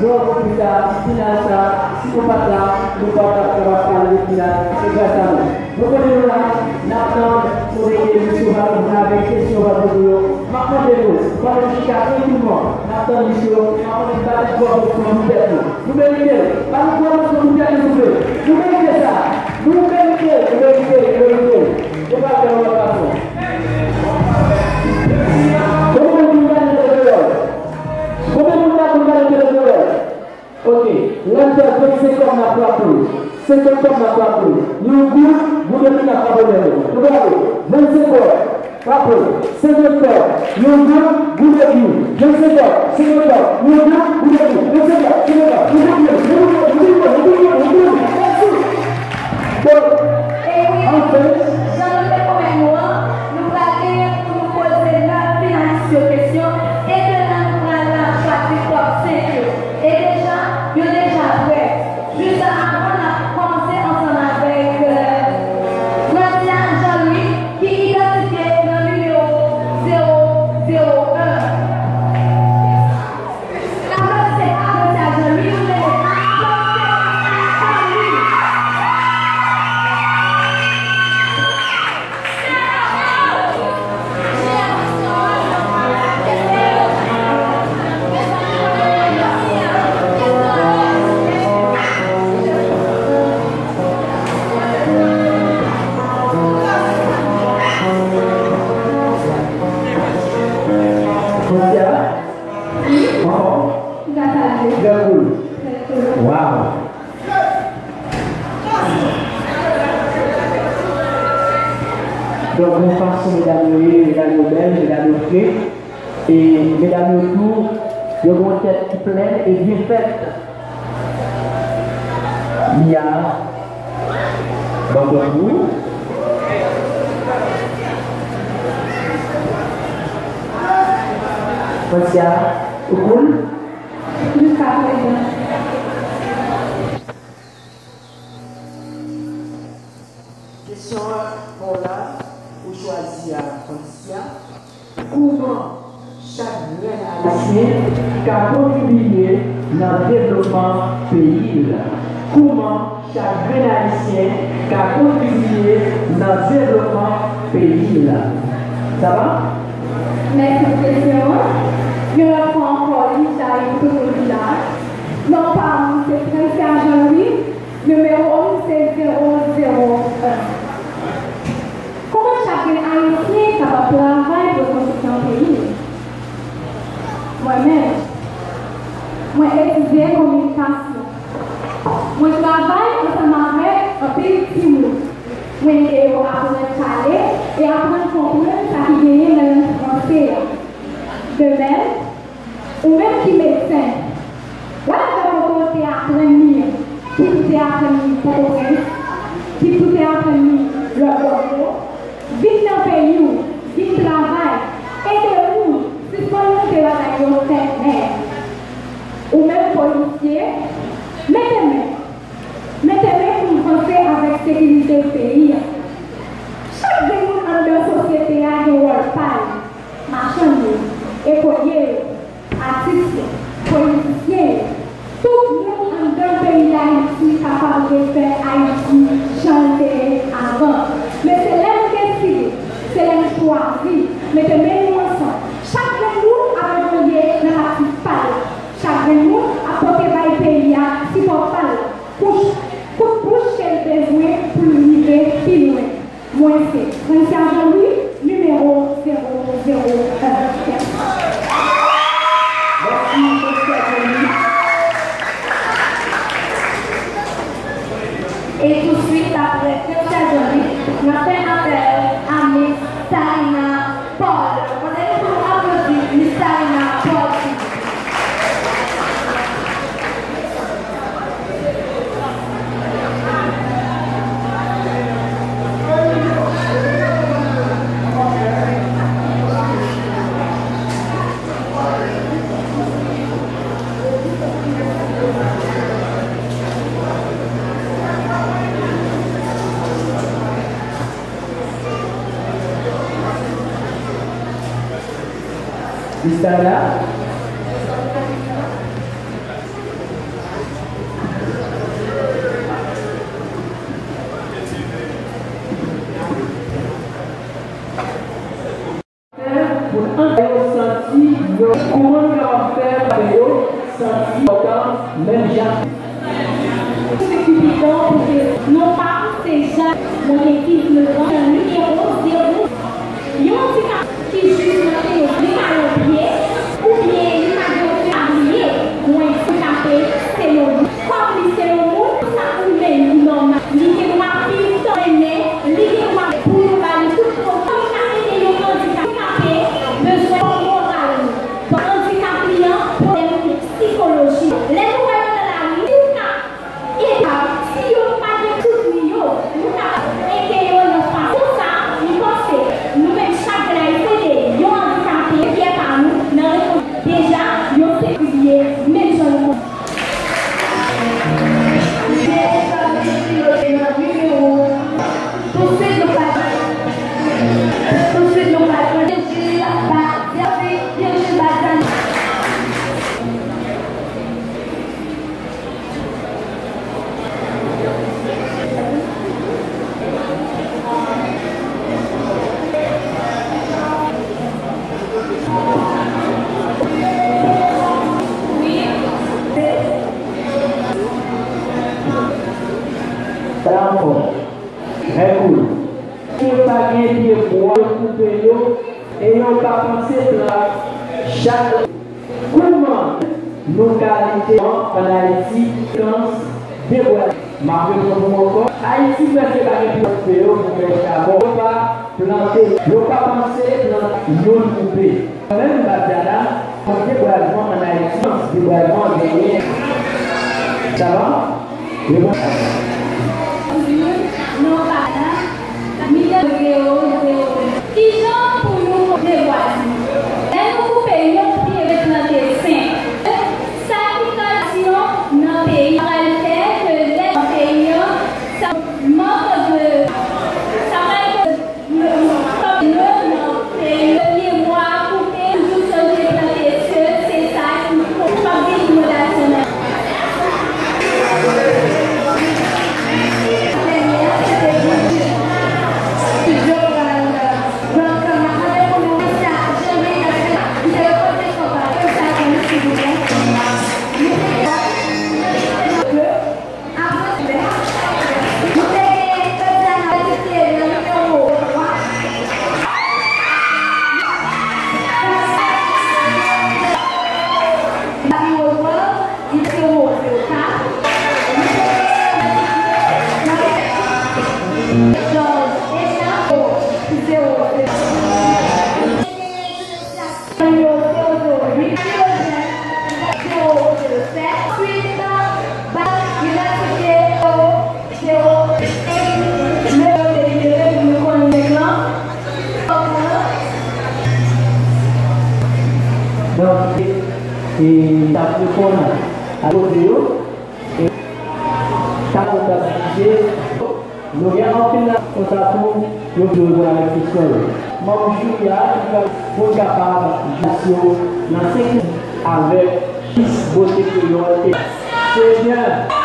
Nou rankontre sa, final sa, si nou pa t la, nou pa t ap kapab pale de final, se gras a nou. Nou konnen nou la, n ap tann kote ke misye va rive avèk kesyon va poze yo. M ap mande nou, pandan nou chita tranquilman, n ap tann misye yo, m ap mande nou ba tèt gwo aplodisman pou tèt nou. Nou merite l. Ba nou gwo aplodisman pou tèt nou, souple. Nou merite sa. Nou merite, nou merite, nou merite. Nou pa fè yon lòt fason. Konbyen moun ki gade Tele Kreyòl? Konbyen moun la konn gade Tele Kreyòl? Ok, lè m fè vennsenk kòb n ap frape. Senkant kòb n ap frape. Yon goud, goud epi n ap frape lè yo. Nou prale. Vennsenk kòb, frape. Senkant kòb, yon goud, goud epi. Vennsenk kòb, senkant kòb, yon goud, goud epi. Vennsenk kòb, senkant kòb, yon goud, yon goud, yon goud, yon goud, yon goud, yon goud. Bon, anfen. Jan nou te pwomèt nou an, nou pral genyen pou nou poze nèf finalis yo kesyon, e de la nou pral chwazi top senk yo. E deja, yo deja prè. Jis avan n ap kòmanse ansanm avèk, euh, Francia Jean-Louis, ki idantifye nan nimewo zewo zewo en. Aplodise, aplodise a Jean-Louis, nou mete aplodise a Jean-Louis. Anfòm? Trè cool. Wow. Donk, yon fason medam yo ye, medam yo bèl, medam yo fre. E medam yo tou, yo gen yon tèt ki plèn e byen fèt. Lia, bon, bon, bon. Francia, ou cool? Jiskaprezan. Kesyon an, bon, la, ou chwazi a Francia. Kouman chak grenn ayisyen ka kontribiye nan devlopman peyi l? Kouman chak grenn ayisyen ka kontribiye nan devlopman peyi l? Sa va? Mèsi pou kesyon an. Yon lòt fwa ankò, li chale pou tout moun ki la. Non pa m se Francia Jean-Louis, nimewo m se zewo zewo en. Kòman chak grenn ayisyen kapab travay pou rekonstriksyon peyi l? Mwen menm, mwen etidye kominikasyon. Mwen travay ansanm avèk anpil timoun. Mwen ede yo aprann pale e aprann konprann sa ki genyen nan lang franse a. De menm, ou menm ki medsen, w al avè kote w te aprann li an, kit ou te aprann li Pòtoprens, kit ou te aprann li lòt bò dlo, vin nan peyi w, vin travay, ede moun, sispann moute bagay yo tèt nèg. Ou menm polisye, mete men, mete men pou n vanse avèk sekirite peyi a. Chak grenn moun anndan sosyete a gen wòl pa l. Machann yo, ekolye yo, atis yo, politisyen yo, tout moun anndan peyi Dayiti kapab refè Ayiti jan l te ye avan. Men se lè nou deside, se lè nou chwazi mete men nou ansanm. Chak grenn moun ap evolye nan pati pa l. Chak grenn moun ap pote bay peyi a sipò pa l. Kouch, kout pouch ke l bezwen pou l rive pi lwen. Mwen se Francia Jean-Louis, nimewo zewo zewo en. Mèsi, Francia Jean-Louis. E touswit apre Francia Jean-Louis, n ap fè apèl a Miss Taina Paul. Jistala. Pou antre yo santi yo, kouman nou kapab fè pou yo santi yo menm jan? Kibidon pou ke non pa se jan mwen te viv nan nimewo zewo. Yon andikap ki jis nan teori pa yon pye, oubyen li pa gen yon pye, pa bliye, yon andikape se yon moun. Kòm li se yon moun, sa ou menm ou nòmal. Li gen dwa viv tan renmen, li gen dwa pou nou ba li tout pwoblèm ka ede yon andikape bezwen moral li. Andikap li an, pwoblèm sikolojik. Lè nou wè yo nan lari, nou ka ede, si yo pa gen tout li yo, nou ka ede yo nan fason sa, m panse, nou menm chak grenn Ayisyen, yon andikape, fyè pa nou, nan rekonèt deja, yo se priye, menm jan nou. Tousuit nou pral, tousuit nou pral pran Virgile Ba-, Virgile Bazan. Bravo. Trè koul. Ke pa gen pye bwa, yo koupe yo, e yo pa panse plan chak. Kouman nou ka lite an Ayiti kans debwazman? M ap reprann pou mwen ankò. Ayiti prèske pa gen pye bwa, yo koupe yo pou fè chabon. Yo pa plante, yo pa panse plan youn koupe. Mwen menm, m ap di a la, kòm debwazman an Ayiti, debwazman genyen. Sa va? Debwazman. Non, pa la. Mitan zewo, zewo. Kijan pou nou debwazman? Lè nou koupe yon pye, replante senk. Sa ki pral di nan peyi pral fè ke lè peyi an, sa mank de, sa pral Donk, e, e, t ap reponn a kote yo. E, sa nou t ap di, nou gen anpil la konsa tou, yo vle wè avèk kesyon yo. Manm jiri a, ki pral pou l kapab jis yo nan senk minit avèk jis bote kreyòl e Senyè.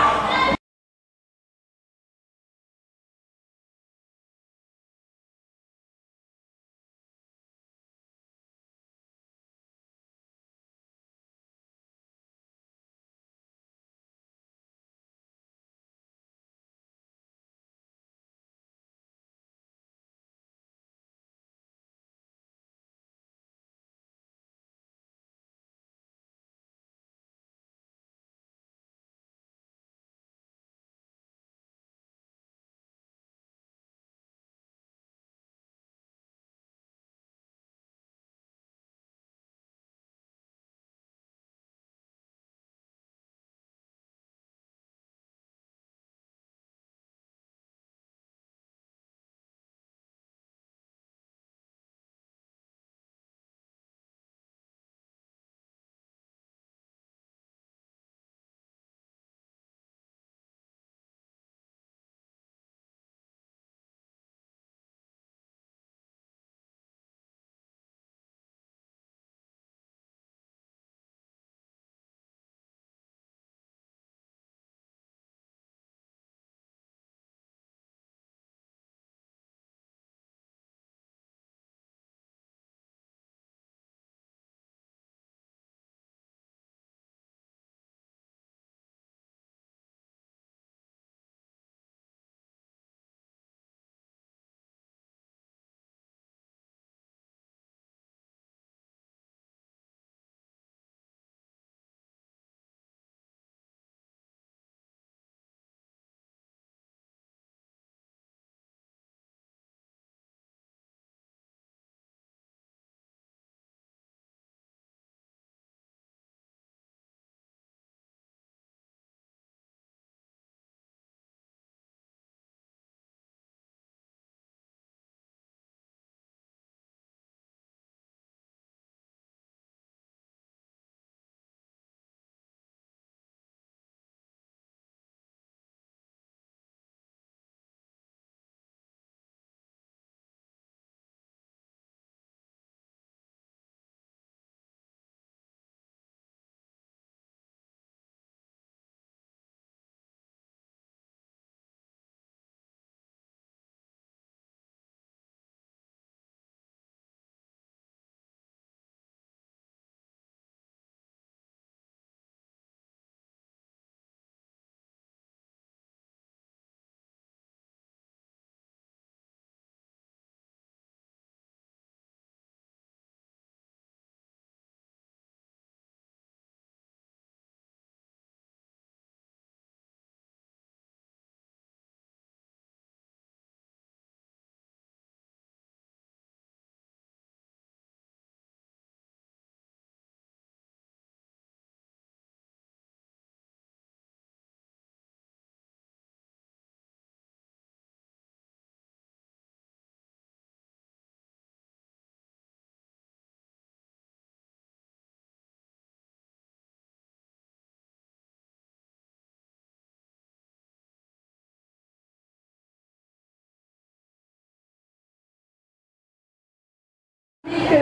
Di ke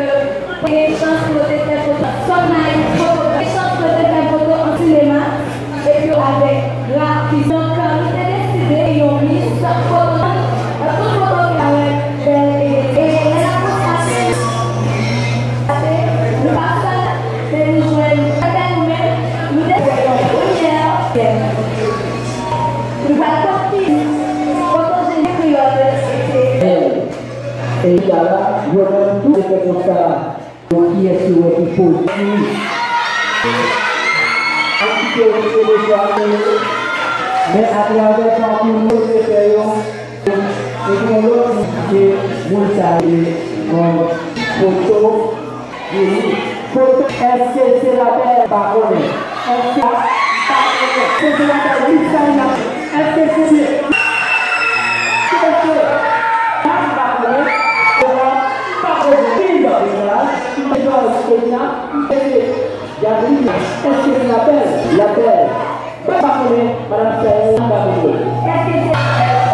gen chans pou yo te fè foto. Sòm Nayik foto, gen chans pou yo te fè foto an sinema, epi avèk gratis. Donk, nou te deside yon Miss foto, tout foto ki parèt bèl e, e lè n ap konstate, nou pa sèl, men nou jwenn, nou menm, nou te fè yon premyè. Nou pral kontinye fotojenik kreyòl, se E la, yo menm tou, se fè konsa, yo kiyès yo wè ki pozitif. An kite yo kite mesye a, men atravè pakou nou te fè yo, e gen lòt moun ki moun sa yo, bon, foto, Foto, èske se Labèl? M pa konnen. Èske, m pa konnen. Èske se Labèl? Wi, sa li la. Èske se byen? Èske, m pa konnen. Kounye a, m pa konnen. Vin nan kounye a. M te jwe kounye a. M te jwe. Gade, èske se Labèl? Labèl. Mwen pa konnen, madanm Sèl, m pa konnen. Èske se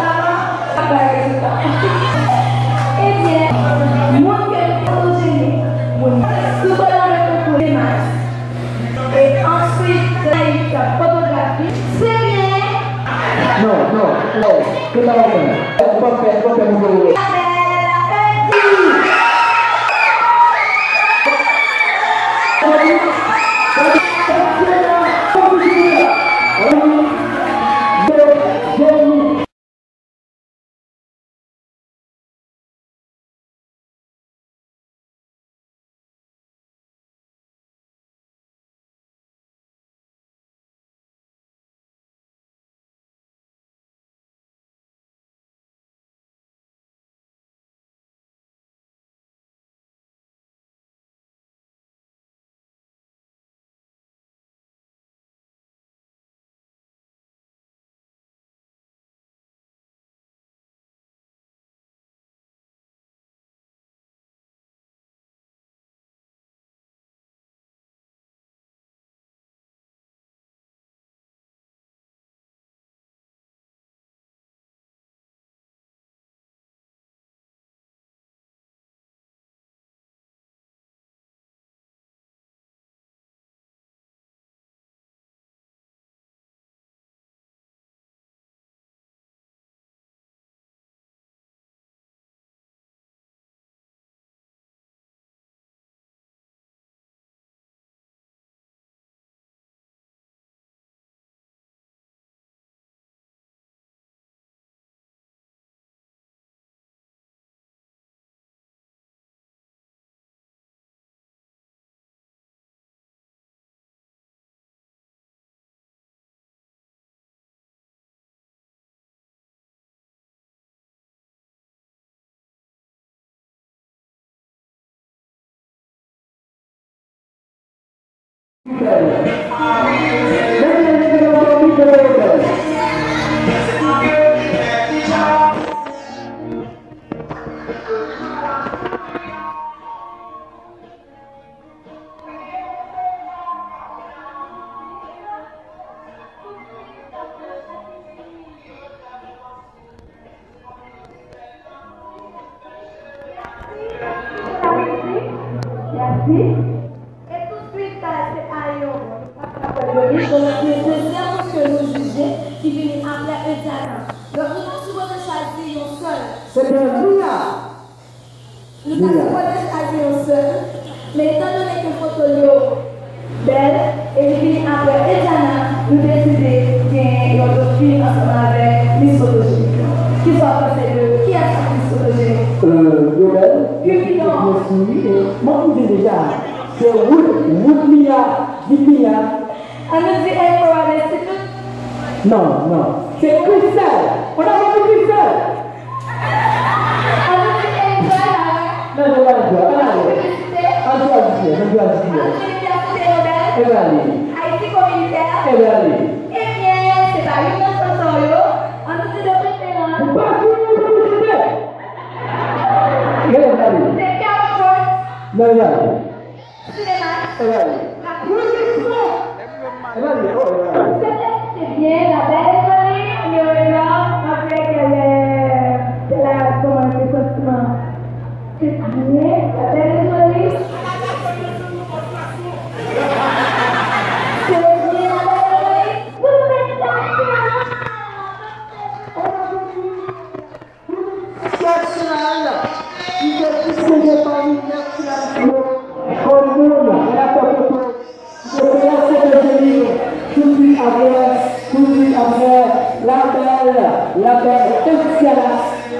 paran k ap bay rezilta? Ebyen, moun ke nou fotojenik, moun ki pran nan men konkou de mas. E answit, Nayik fotografi, se byen. Non, non, non, se pa ou menm. Ou p ap fè, ou p ap fè moun yo. Labèl, Labèl di. Mèsi. E tousuit, se a yo. Donk, se dezyèm moun ke nou jije ki vini apre Ediana. Donk, nou ta sipoze chwazi yon sèl. Se byen, Mia. Nou ta sipoze chwazi yon sèl, men etandone ke foto l yo bèl, e li vini apre Ediana, nou deside gen yon dofin ansanm avèk Miss Photogen'Nique lan. Kisa w panse de kiyès ak Miss Photogen'Nique? Euh, yo bèl. Yo bèl. Yo souri, e mwen m di deja, se Wood, Wood Mia, Wood Mia. Ann di April Adès tout. Non, non. Se Christelle. On a beaucoup Christelle. Ann di April Adès. Non, non, non, non. Ann di Christelle, ann di Christelle. Ann di Christelle. Ann di Christelle. Ebyen, se pa youn nan chans sa yo. Ann di de preferans. Ou pa jwe nan piblisite. Gade, gade. Se Carol Jones. Non, gade. Sinema. Gade. Pwodiksyon. Gade, oh, gade. Se byen, la belle Jolie, Mirella, avec les, la, comment, les sentiments. Se byen, la belle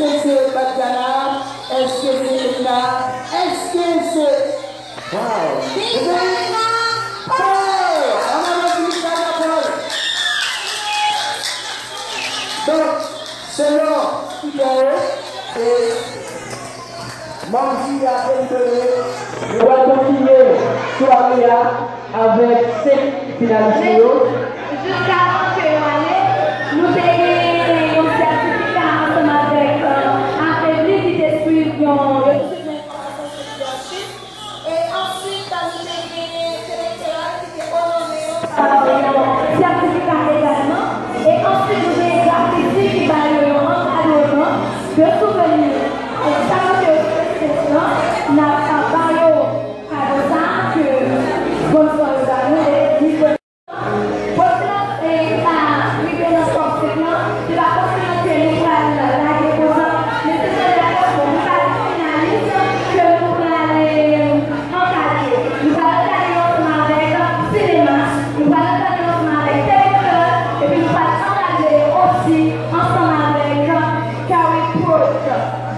Èske se Badiana? Èske se Edna? Èske se... Wow! Mikaela Paul! Ann aplodi Mikaela Paul! Donk, selon kritè yo, e manm jiri a te libere. Nou pral kontinye sware a avèk senk finalis nou yo. Jiskavan ke yo ale, nou te gen yon sètifika ansanm avèk, euh, afebli ki te swiv yon, yon sètifika leadership. E answit, nou te gen selektè a ki te onore yo pa yon sètifika egalman. E answit, nou te gen grafiti ki ba yo yon ankadreman de souveni. E sa yo te ofri nan, n ap ba yo kado sa ke sponsò yo ba nou e disponible. Poste nan, e, ki ta rive nan top senk lan, se pa poste nan ke nou pral lage konsa, men se sèl la, bon, nou pa gen finalis ke nou pral, e, ankadre. Nou pral ankadre yo ansanm avèk sinema, nou pral ankadre yo ansanm avèk televizyè, epi nou pral ankadre yo osi ansanm avèk Carrie Pros.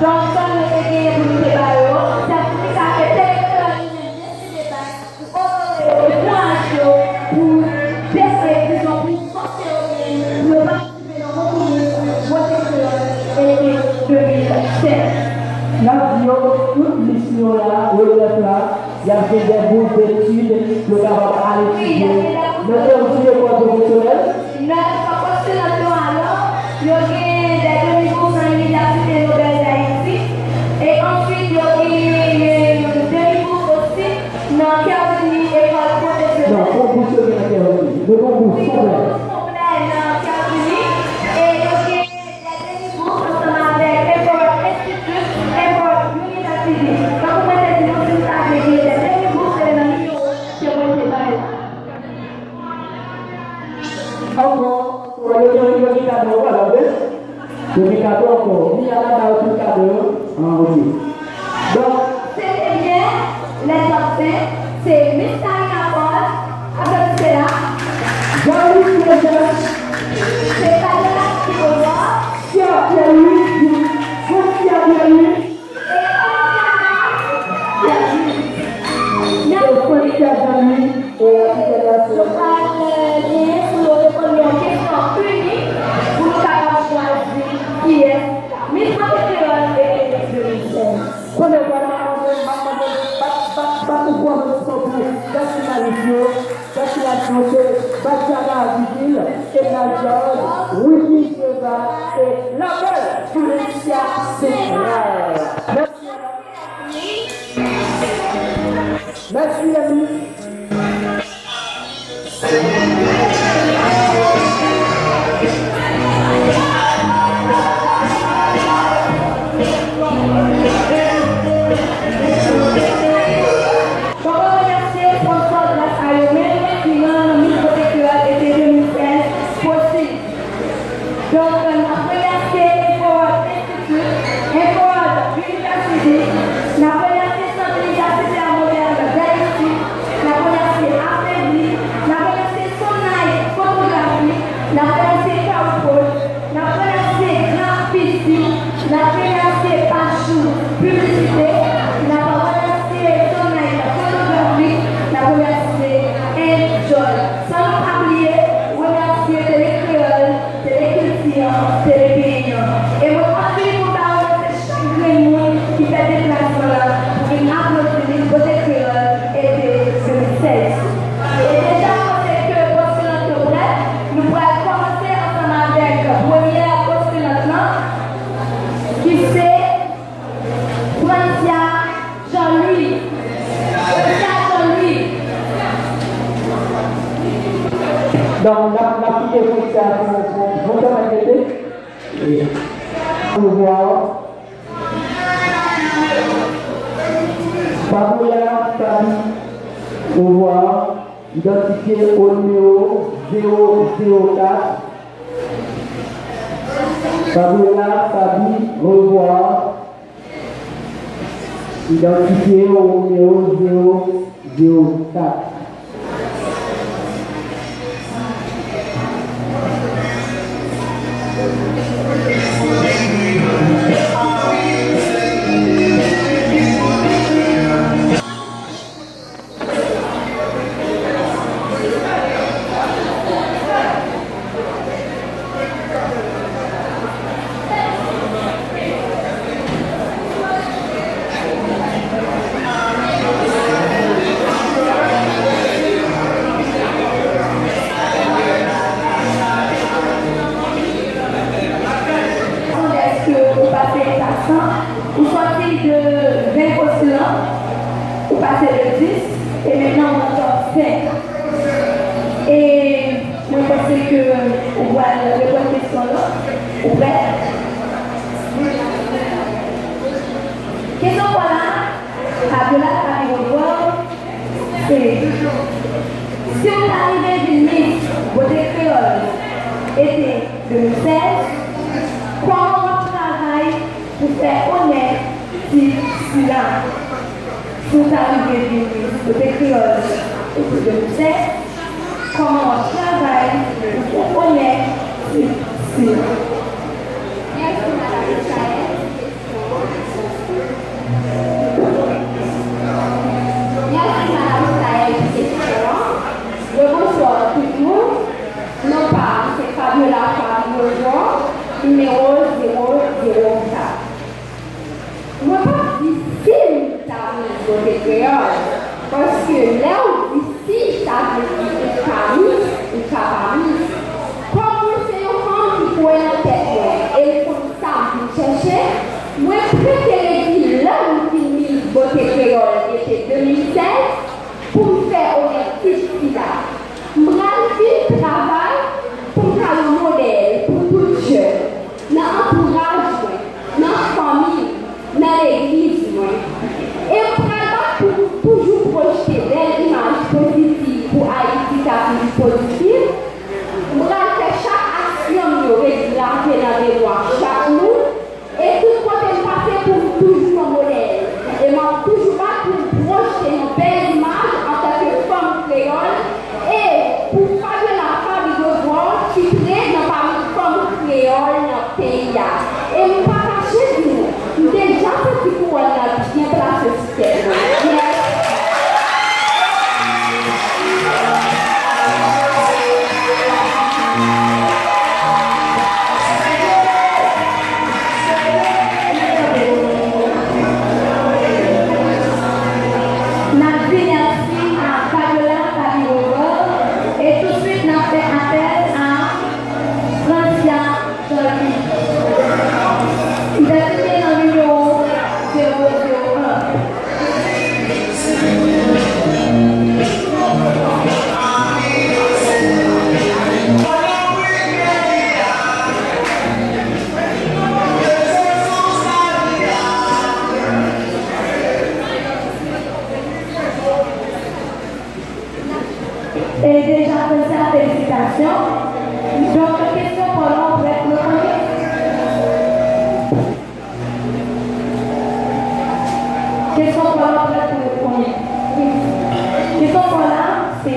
Donk, sa nou te genyen pou nou te ba yo, sètifika ke televizyè li menm deside bay pou onore yo, pou ankouraje yo, pou dese, dizon, pou fòse yo genyen, pou yo patisipe nan konkou Miss Bwote Kreyòl ete de mil sèz. N ap di yo, tout Miss nou yo la, relèv la, y ap gen de bous detid, yo kapab al etidye nan kèk lekòl pwofesyonèl. Nan postilan yo, alò, yo gen de demi-bourse nan Inivèsite Nobèl Dayiti, e answit, yo gen demi-bourse osi nan Kervini, ekòl pwofesyonèl. Non, konbous yo gen nan Kervini. Nou konbous konplè. Konbous konplè nan Kervini, e yo gen de demi-bourse ansanm avèk Everett Institute, Everett University. Tankou mwen te di nou, si nou ta vle gen de demi-bourse, se nan nimewo ke mwen te bay la. Ankò, yo gen, yo gen kado ankò la, wi. Yo gen kado ankò. Mia la ba yo tout kado yo. Ah, ok. Donk, se te byen, lè top senk, se Miss Karina Paul, aplodisè la. Jean-Louis Joseph. Se Fabiola Kibolo. Pierre Pierre-Louis. Nou pral, eh, genyen pou nou reponn yon kesyon inik pou nou kapab chwazi kiyès Miss Bote Kreyòl ete de mil sèz. Kote w pral, m ap mande, m ap mande, bat, bat, bat pou kò nou pou Jasmine Alice yo. Gratulation de Badiana Vigil, Kenna George, Willy Jeva et la belle Felicia Central. Merci, Amy. Merci, Amy. Fò mwen remèsye sponsò gras a yo menm ki rann Miss Bote Kreyòl ete de mil sèz posib. Donk, n ap remèsye Infoword Institute, Infoword University, n ap remèsye Sant Minis Asistè a Modèl Dayiti, n ap remèsye Afebli, n ap remèsye Sonay Fotografi, n ap remèsye Carpol, n ap remèsye Grafisi, n ap remèsye Pachou Piblisite, n ap remèsye Sonay Fotografi, n ap remèsye Enjoy. San nou pa bliye remèsye Tele Kreyòl, Tele Kilti an, Tele Peyi an. E mwen ap fini pou m ta remèsye chak grenn moun ki fè deplasman an pou vin aplodi Miss Bote Kreyòl ete de mil sèz. E deja, kote ke postilant yo prè, nou pral kòmanse ansanm avèk premyè postilant lan, ki se Francia Jean-Louis. Francia Jean-Louis. Donk, n ap, n ap kite Francia pou, pou, pou kanmenm rete. Pouvwa. Fabiola Sabi, pouvwa. Idantifye o nimewo zewo zewo kat. Fabiola Sabi, pouvwa. Idantifye o nimewo zewo zewo kat. Dèske ou pase etap san, ou sòti de ven postilan, ou pase de dis, e mentnan ou nan top senk. E mwen panse ke ou pral reponn kesyon lan. Ou prè? Kesyon pa w la, Fabiola Sabi, pouvwa, se, si w ta rive vin Miss Bote Kreyòl ete de mil sèz, kòman w ap travay pou fè onè tit sila? Si w ta rive vin Miss Bote Kreyòl ete de mil sèz, kòman w ap travay pou fè onè tit sila? Mèsi, Madan Michaëlle. Mèsi, Madan Michaëlle, pou kesyon an. Rebonswa tout moun. Non pa m se Fabiola Fabi Roger, nimewo zewo zewo kat. Mwen p ap di si m ta vin Bote Kreyòl, paske lè w di si, sa vle di ou ka Miss, ou ka pa Miss. Kòm mwen se yon fanm ki kwè nan tèt mwen e m konn sa m vin chèche, mwen prefere di lè m fin Miss Bote Kreyòl ete de mil sèz pou m fè onè tit sila. M pral fin travay pou m ka yon modèl pou tout jèn, nan antouraj mwen, nan fanmi m, nan legliz mwen. E m pral bat pou nou toujou pwojte bèl imaj pozitif E deja fè sa, felisitasyon. Donk, kesyon pa w la, ou prèt pou reponn li? Kesyon pa w la, ou prèt pou reponn li? Kesyon pa w la, se,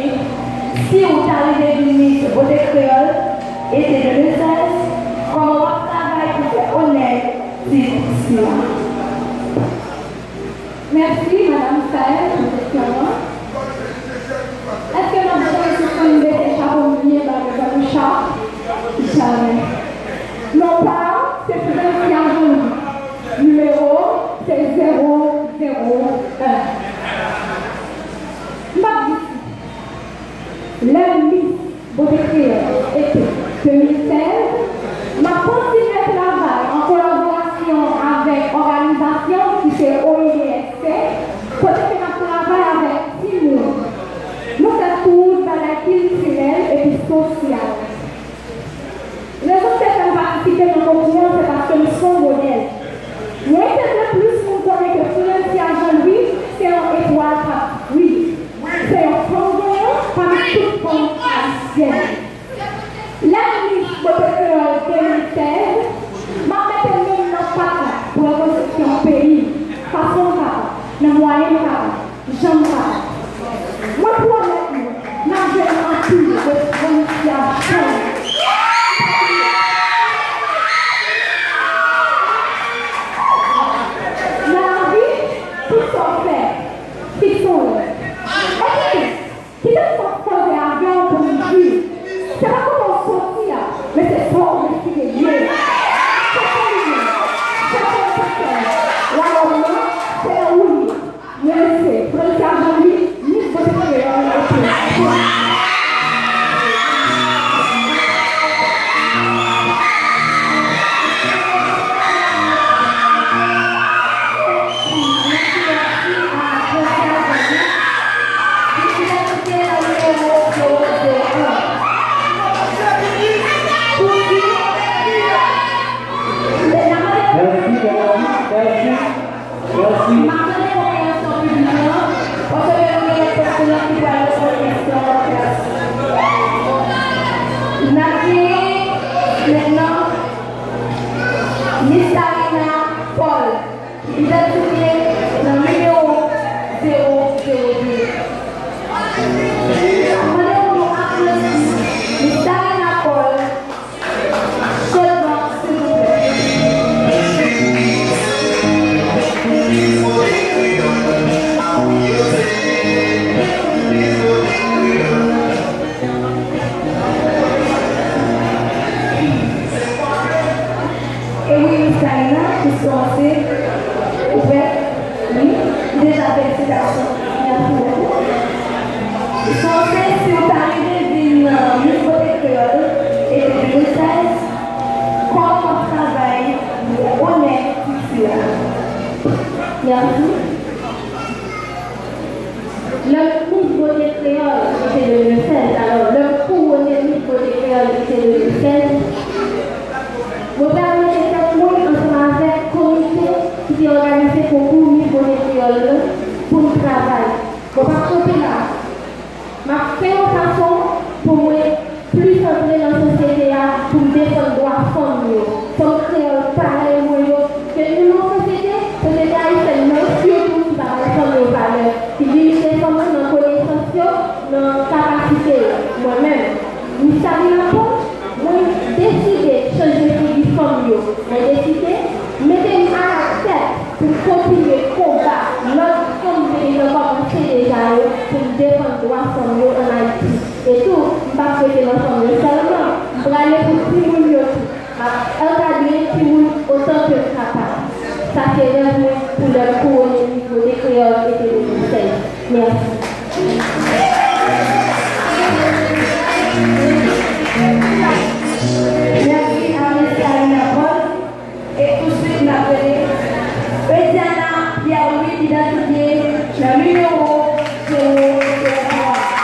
si w ta rive vin Miss Bote Kreyòl, ete de mil sèz, kòman w ap travay pou fè onè tit sila? Mèsi, Madanm Staël, pou kesyon an. Èske n ap janm sispann bese chapo m byen ba Reverend Richard? Jamè. Non pa m, se Francia Jean Louis. Nimewo, se zewo zewo en. M p ap di si. Lè Miss Bote Kreyòl ete de mil sèz, m ap kontinye travay an kolaborasyon avèk òganizasyon ki se O I D S P, kote ke n ap travay avèk timoun. Nou fè tout bagay kiltirèl epi sosyal. Rezon ki te fè m patisipe nan konkou an, se paske m se yon modèl. Mwen te vle plis moun konnen ke Francia Jean Louis se yon etwal k ap briye. Se yon fanm vanyan pami tout fanm ayisyèn. Lè Miss Bote Kreyòl de mil sèz, m ap mete men m nan pata pou rekonstriksyon peyi m, fason m kapab, nan mwayen m kapab, jan m kapab. Mwen pwomèt nou, n ap jwenn anpil rekonstriksyon. Nan lavi, tout sa w fè, fikse yon lè. Epi tou, kite m fè koze avè w pou m di, se pa kote w soti a, men se sa w deside ye. Chèche limyè, chèche pèsòn. Wayòm nan, se nan ou l ye. Mwen se Francia Jean Louis, Miss Bote Kreyòl, Mèsi, mèsi, mèsi. M ap mande konpreyansyon piblik lan, paske nou gen lòt pèsonaj ki pral reponn kesyon an. N ap genyen mentnan Miss Karina Paul, ki idantifye nan nimewo zewo zewo de. M ap mande pou nou aplodi Miss Karina Paul. Sèlman, silvouplè. E wi, Miss Karina, ou se yon ansyen, ou prèt? Wi, deja felisitasyon. Mèsi bokou. Sonje, si w ta rive vin, euh, Miss Bote Kreyòl ete de mil sèz, kòman w ap travay pou onè tit sila? Mèsi. Lè Miss Bote Kreyòl ete de mil sèz, alò, lè m kouwone Miss Bote Kreyòl ete de mil sèz, mwen pral mete tèt mwen ansanm avèk komite ki te òganize konkou Miss Bote Kreyòl la pou n travay. Mwen p ap kanpe la. M ap fè yon fason pou mwen plis antre nan sosyete a pou m defann dwa fanm yo, fanm kreyòl parèy mwen yo, ke nou nan sosyete, sosyete ayisyèn nan sitou ki pa bay fanm yo valè, ki limite fanm yo nan konesans yo, nan kapasite yo. Mwen menm, Miss Karina Paul, mwen deside chanje figi fanm yo. Mwen deside mete m alatèt pou m kontinye konba lòt fanm te gentan kòmanse deja yo pou m defann dwa fanm yo ann Ayiti. E tou, m p ap rete nan fanm yo sèlman, m prale pou timoun yo tou. M ap ankadre timoun otan ke m kapab. Sa se rèv mwen pou lè m kouwone Miss Bote Kreyòl ete de mil sèz. Mèsi. Mèsi a Miss Karina Paul. E touswit, n ap rele Eudiana Pierre Louis, idantifye nan nimewo zewo zewo twa.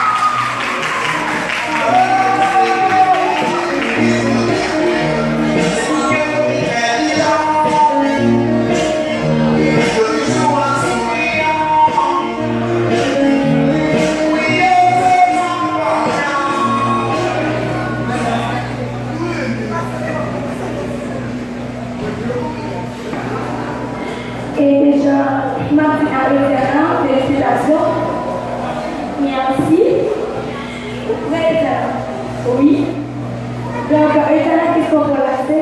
Mèsi. Ou prè, Etana? Wi. Donk, Etana, kesyon pou w la se,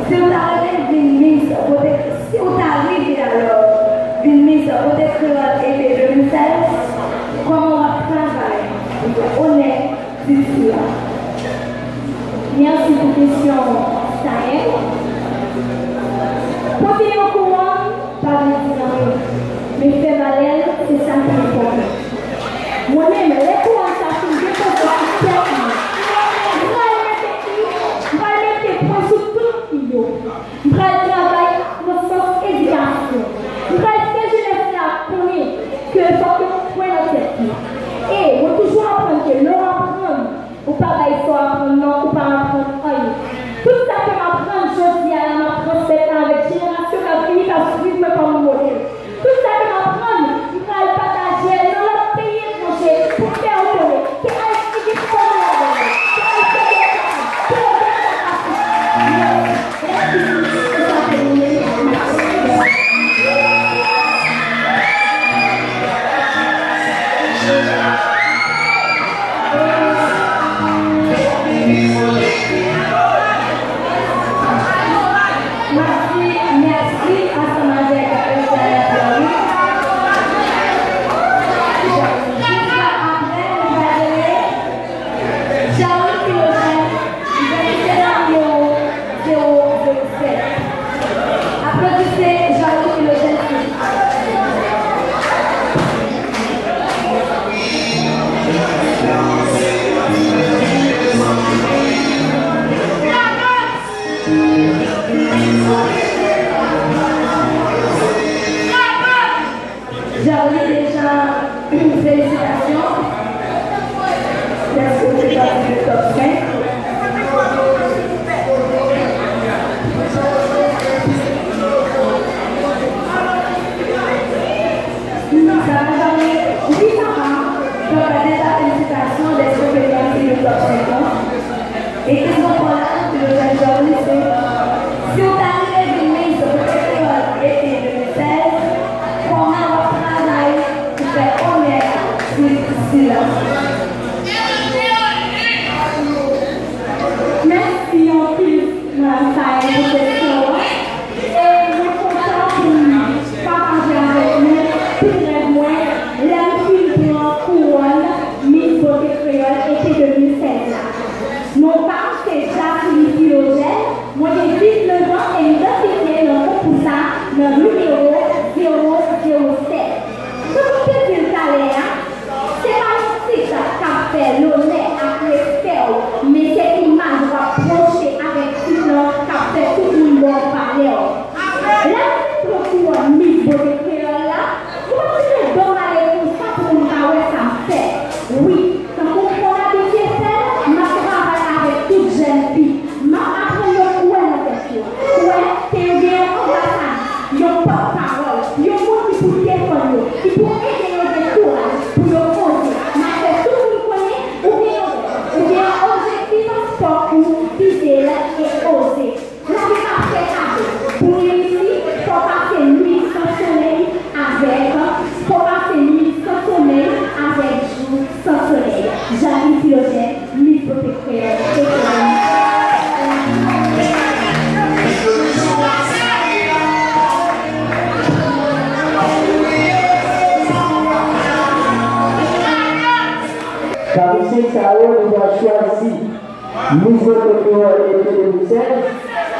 si w ta renmen vin Miss Bote, si w ta rive alò vin Miss Bote Kreyòl ete de mil sèz, kòman w ap travay pou fè onè tit sila? Mèsi pou kesyon sa a. Pote yon kouwòn pa vle di anyen, men fè valè l, se sa ki enpòtan. Mwen menm, lè kouwòn sa fin depoze sou tèt mwen, m pral mete i, m pral mete pwen sou tout i yo. M pral travay nan sans edikasyon. M pral fè jenès la konnen ke fòk yo kwè nan tèt yo. E mwen toujou aprann ke lè w aprann, ou pa bay sa w aprann nan, ou pa aprann anyen. Tout sa ke m aprann jodi a la, m ap transmèt la avèk jenerasyon k ap vini, k ap swiv mwen kòm modèl. Tout sa ke m aprann, m pral pataje l nan lòt peyi etranje pou m fè yo konnen ke Ayiti gen fanm ladan l, ke Ayiti gen fanm, ke yo gen fanm Afrik. Mèsi. Mèsi, mèsi, ansanm avèk Etana Fleury. Jis apre, nou va rele Jarly Philogène, li pral kite nan nimewo zewo zewo sèt. Aplodise Jarly Philogène, silvouplè. Jarly, deja, felisitasyon dèske w fè pati de top senk. Sa pa janm rive. Wi, papa. Papa, deja felisitasyon dèske w fè pati de top senk lan. E kesyon pa w la, Philogène Jarly, se, si w ta rive vin Miss Bote Kreyòl ete de mil sèz, kòman w ap travay pou fè onè tit sila? Mèsi anpil, Madam Saël, pou kesyon an. E mwen kontan pou m pataje avèk nou tout rèv mwen lè m fin pran kouwòn Miss Bote Kreyòl ete de mil sèz la. Non pa m se Jacqueline Philogène, mwen gen diznèf an e m idantifye nan konkou sa nan nimewo zewo zewo sèt. Jan m te di l talè a, se pa yon tit k ap fè lonè ak respè w, men se imaj w ap pwoche avèk tit lan k ap fè tout moun ba w valè w. Lè m fin pran kouwòn Miss Bote Kreyòl la, m pa t vin do m ale konsa pou moun ta wè sa m fè. Wi, tankou m konn abitye fè l, m ap travay avèk tout jèn fi. M ap aprann yo kwè nan tèt yo. Kwè ke yo gen yon anbasadris, yon pòtpawòl, yon moun ki pou defann yo, ki pou ede yo gen kouraj pou yo oze. M ap fè tout moun konnen ou gen yon rèv, ou gen yon objektif, fòk ou vize l e oze. Lavi pa fè kado. Pou reyisi, fò w pase nuit san solèy avèk, fò w pase nuit san somèy avèk jou san solèy. Jarly Philogène, Miss Bote Kreyòl, Etana. Pami senk sa yo, nou pral chwazi Miss Bote Kreyòl ete de mil sèz,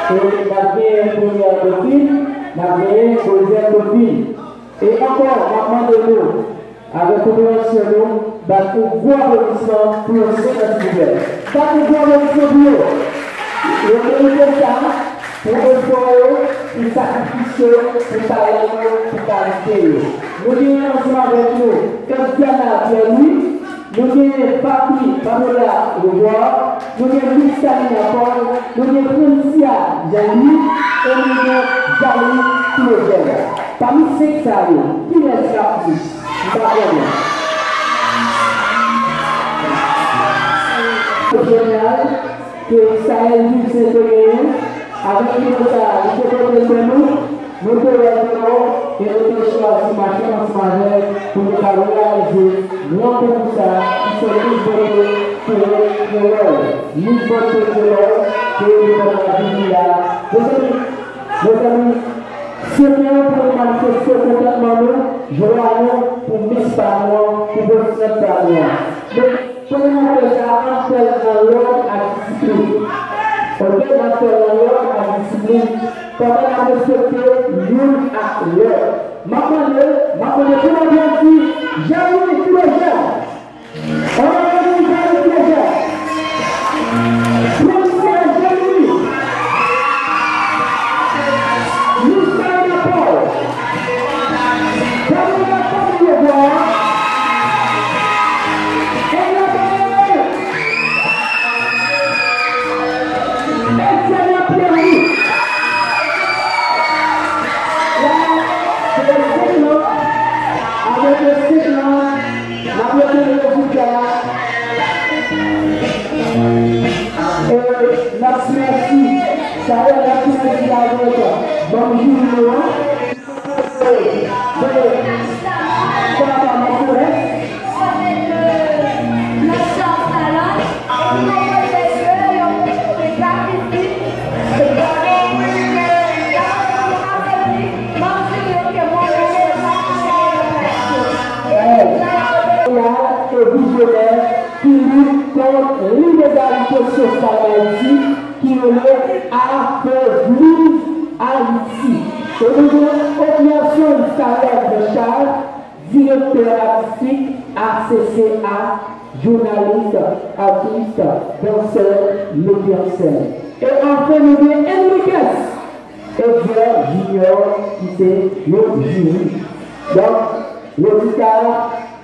e n ap genyen premyè dofin, n ap genyen dezyèm dofin. E ankò, m ap mande nou, avèk konpreyansyon nou, bat yon gwo aplodisman pou yo senk an, silvouplè. Bat yon gwo aplodisman pou yo. Yo merite sa pou efò yo, pou sakrifis yo, pou talan yo, pou kalite yo. Nou genyen ansanm avèk nou Candiana Pierre-Louis, nou genyen Papi Pamela Rebois, nou gen Miss Talina Paul, nou gen Francia Jean-Louis, e nou gen Jarly Philogène. Pami senk sa yo, kilès k ap plis? M pa konnen. Jeneral ke Saël Wilson te genyen, avèk nivo sa a, li te pote l ban nou. Nou te wè Delò e nou te chwazi mache ansanm avè l pou nou ka reyalize gran konkou sa a ki se Miss Beauté Kreyòl. Miss Beauté Kreyòl ke nou konn ap vini la. Mezanmi, mezanmi, se moman pou nou manifeste kontantman nou, jwa nou pou Miss pa nou an, pou prezidan pa nou an. Men, pandan n ap fè sa, ann fè l nan lòd ak disiplin. Oke, n ap fè l nan lòd ak disiplin. Pandan n ap respekte youn ak lòt. M ap mande, m ap mande pou n aplodi Jeremy Kibeja. Ann aplodi Jeremy Kibeja. Premye Jeremy. Miss Carolina Paul. Carolina Paul, le roi. Etienne Pierre. Avèk respè, n ap retire rezilta a. E n ap di mèsi. Sa vle n ap di mèsi avèk manm jiri nou an. La e vizyonè ki lit kont linegalite sosyal an Ayiti, ki rele Afebliz Ayiti. E nou gen Omerson Salè Blanchard, direktè atistik A C C A, jounalis, atis, dansè, metè an sèn. E anfen, nou gen Enriquez Edzer Junior, ki se yon jiri. Donk, rezilta a,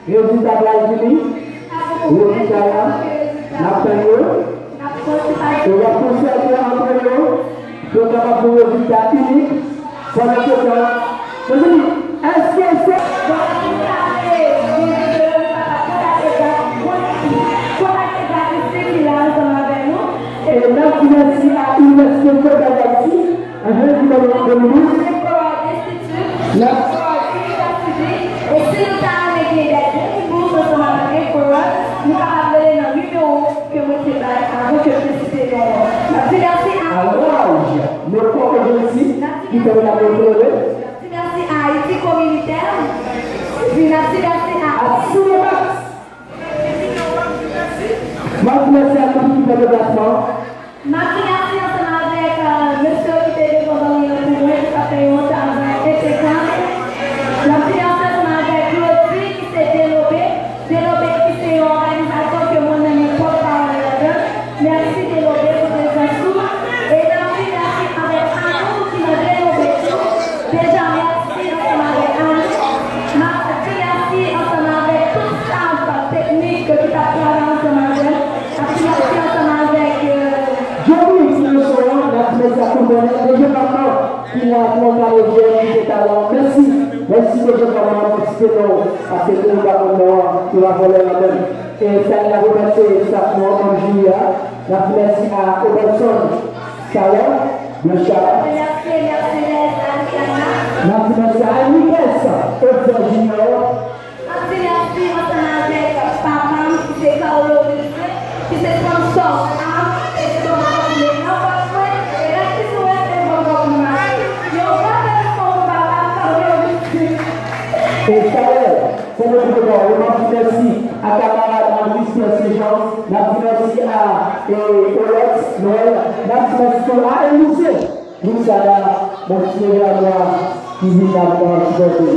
rezilta pral vini. Rezilta a, n ap tann yo. E y ap konsève antre yo pou yo kapab fè yon rezilta inik. Pandan se tan, mezanmi, èske se E n ap di mèsi a Inivèsite Koba Dayiti, anhan, ki ban nou Dominique. N ap E si nou ta renmen gen dèt de kibous ansanm avèk Emperor, nou kapab rele nan nimewo ke mwen te bay avan ke m te site non an. N ap di mèsi a Alwaj, nenpòt ajansi ki pèmèt n ap rele. N ap di mèsi a Ayiti Kominitè, epi n ap di mèsi a Cinemas. M ap di mèsi a tout ekip deplasman. M ap di mèsi ansanm avèk, euh, mesye ki te devan ban mwen an pou mwen, ki t ap fè yon travay enpekab. M ap di mèsi ansanm avèk Claudy, ki se Delobé. Delobé ki se yon òganizasyon ke mwen menm mwen pòtpawòl ladan. Mèsi Delobé pou prezans ou. E n ap di mèsi avèk Anou ki nan Delobé tou. Deja mèsi ansanm avèk Anou. M ap di mèsi ansanm avèk tout staf teknik ki t ap travay ansanm avè m. N ap di mèsi ansanm avèk, euh, Johnny, ti mesye an, n ap di mèsi ak tout bònè. Dezyèm manman ki la pou anpale jèn ki te talan. Mèsi. Mèsi dezyèm manman, mèsi te non. Paske tou nou pa konn non an, nou pa vòlè nan menm. E sa n ap remèsye staf nou an, manm jiri a. N ap di mèsi a Oberson Salè Blanchard. N ap di mèsi a Enriquez Edzer Junior. M ap di mèsi ansanm avèk papa m ki se Carlo Wilson, ki se sponsò a m, e se yon bon kòb mwen nan pòch mwen, e lè ki sou wè se yon bon kòb mwen mache. Yon gran mèsi pou papa m, Carlo Wilson. E Salè, fò nou di mèsi, n ap di mèsi a kamarad Andris Pierre Saint Jean, n ap di mèsi a, e, Olox Noël, n ap di mèsi tou a Elize. Louisiana, bon ti nèg la nwa ki vin la pou al sipòte.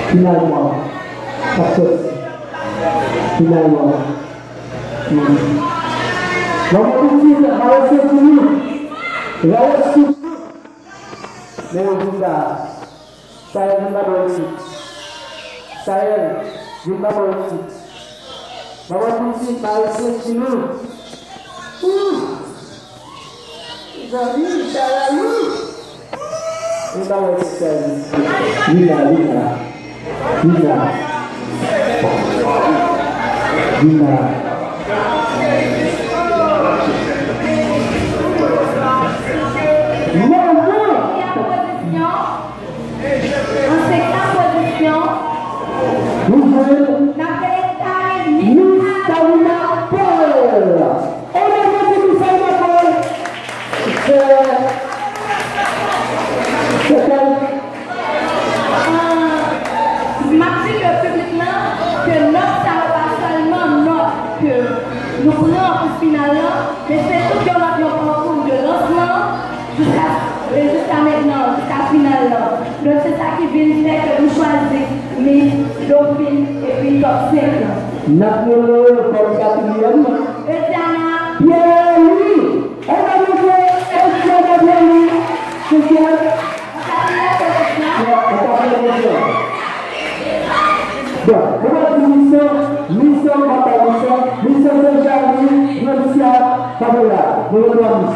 Finalman, sa k sòti. Finalman. Hmm. Manman pitit, rale senti nou. Rale senti nou. Men yo di sa. Sayèl, vin ba mwen yon ti. Sayèl, vin ba mwen yon ti. Manman pitit, mare senti nou. Ooh! Mezanmi, Sayèl, ooh! Vin ba mwen yon ti, Sayèl. Vin la, vin la. Vin la. Vin la. M ap di ke piblik lan, ke nòt sa yo pa sèlman nòt ke nou pran pou final lan, men se tout yon lòt yon pakou de lansman jiska, e jiska mentnan, jiska final lan. Donk, se sa ki vin fè ke nou chwazi Miss Dauphine epi top senk lan. N ap rele kòm katriyèm Ediana Pierre-Louis. Èske nou jwe Etienne Adrien? Sosyal? An katriyèm pozisyon. An katriyèm pozisyon. Bon, nou pral di Miss lan, Miss lan, nou pral bay Miss lan, Miss lan se Jali Grancia Fabiola. Nou gen twa Miss.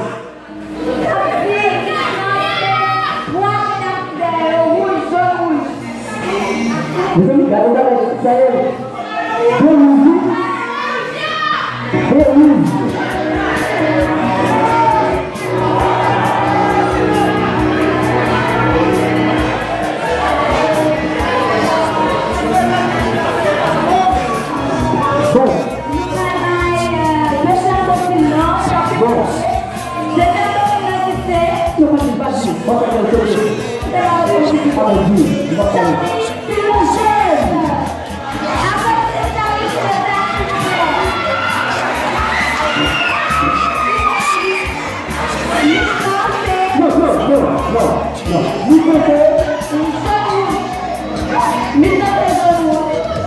Sa vle di, twa medam ki dèyè yo, wouj, jòn, wouj. Mezanmi, gade bagay sa ye. Bon, wi. Bon, wi. Bon. Bon. Dezyèm domino ki se, nou pa di, pa di. Pa di, pa di. Jali Filogèn. Apre se Jali Filogèn. Non, non, non, non, non. Li konte. Mezanmi,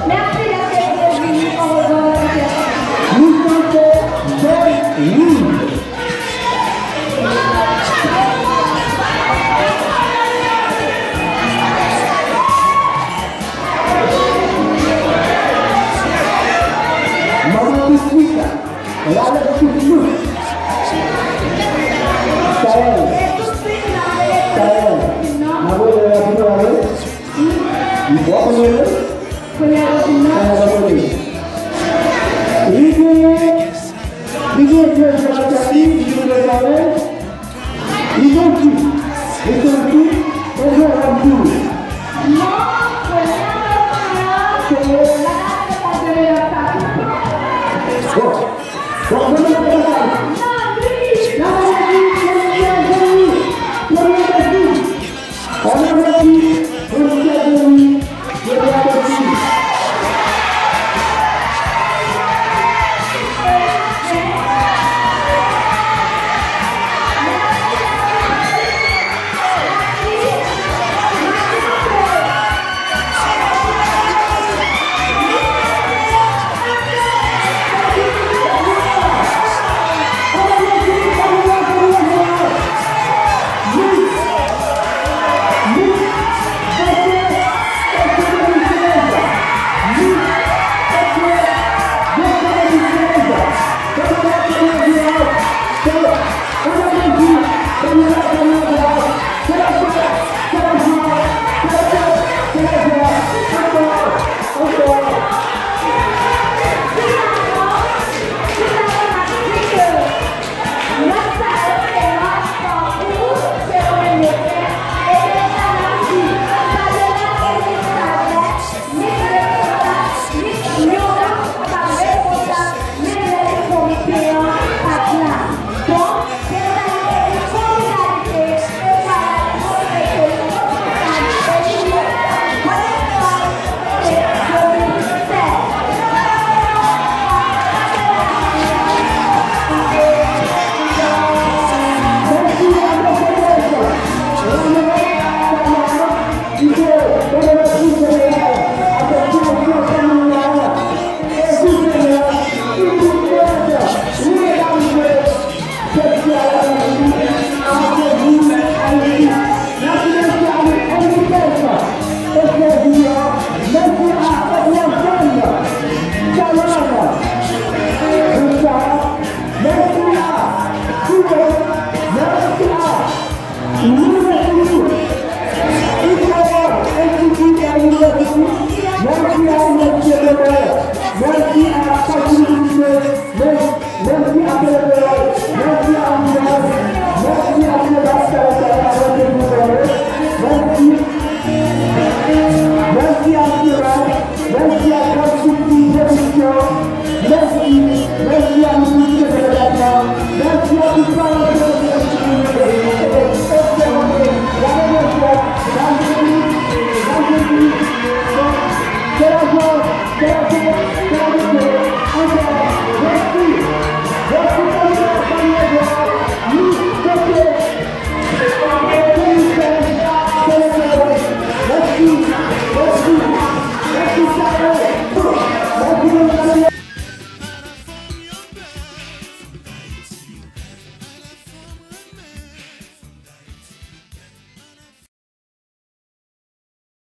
mèsi dèske nou te vini an rezon de Miss Seychelles. Miss Seychelles. Manman Pisita. Rale sou nou. Sael. Sael. N ap rele rapid, rale. Li bò pou rele. Premye rapid, non. Premye rapid. Li gen, li gen de jwè ki, li gen de jwè. Li gen ki, li gen ki, e jwè rapid. Non, premye rapid, non. Bon.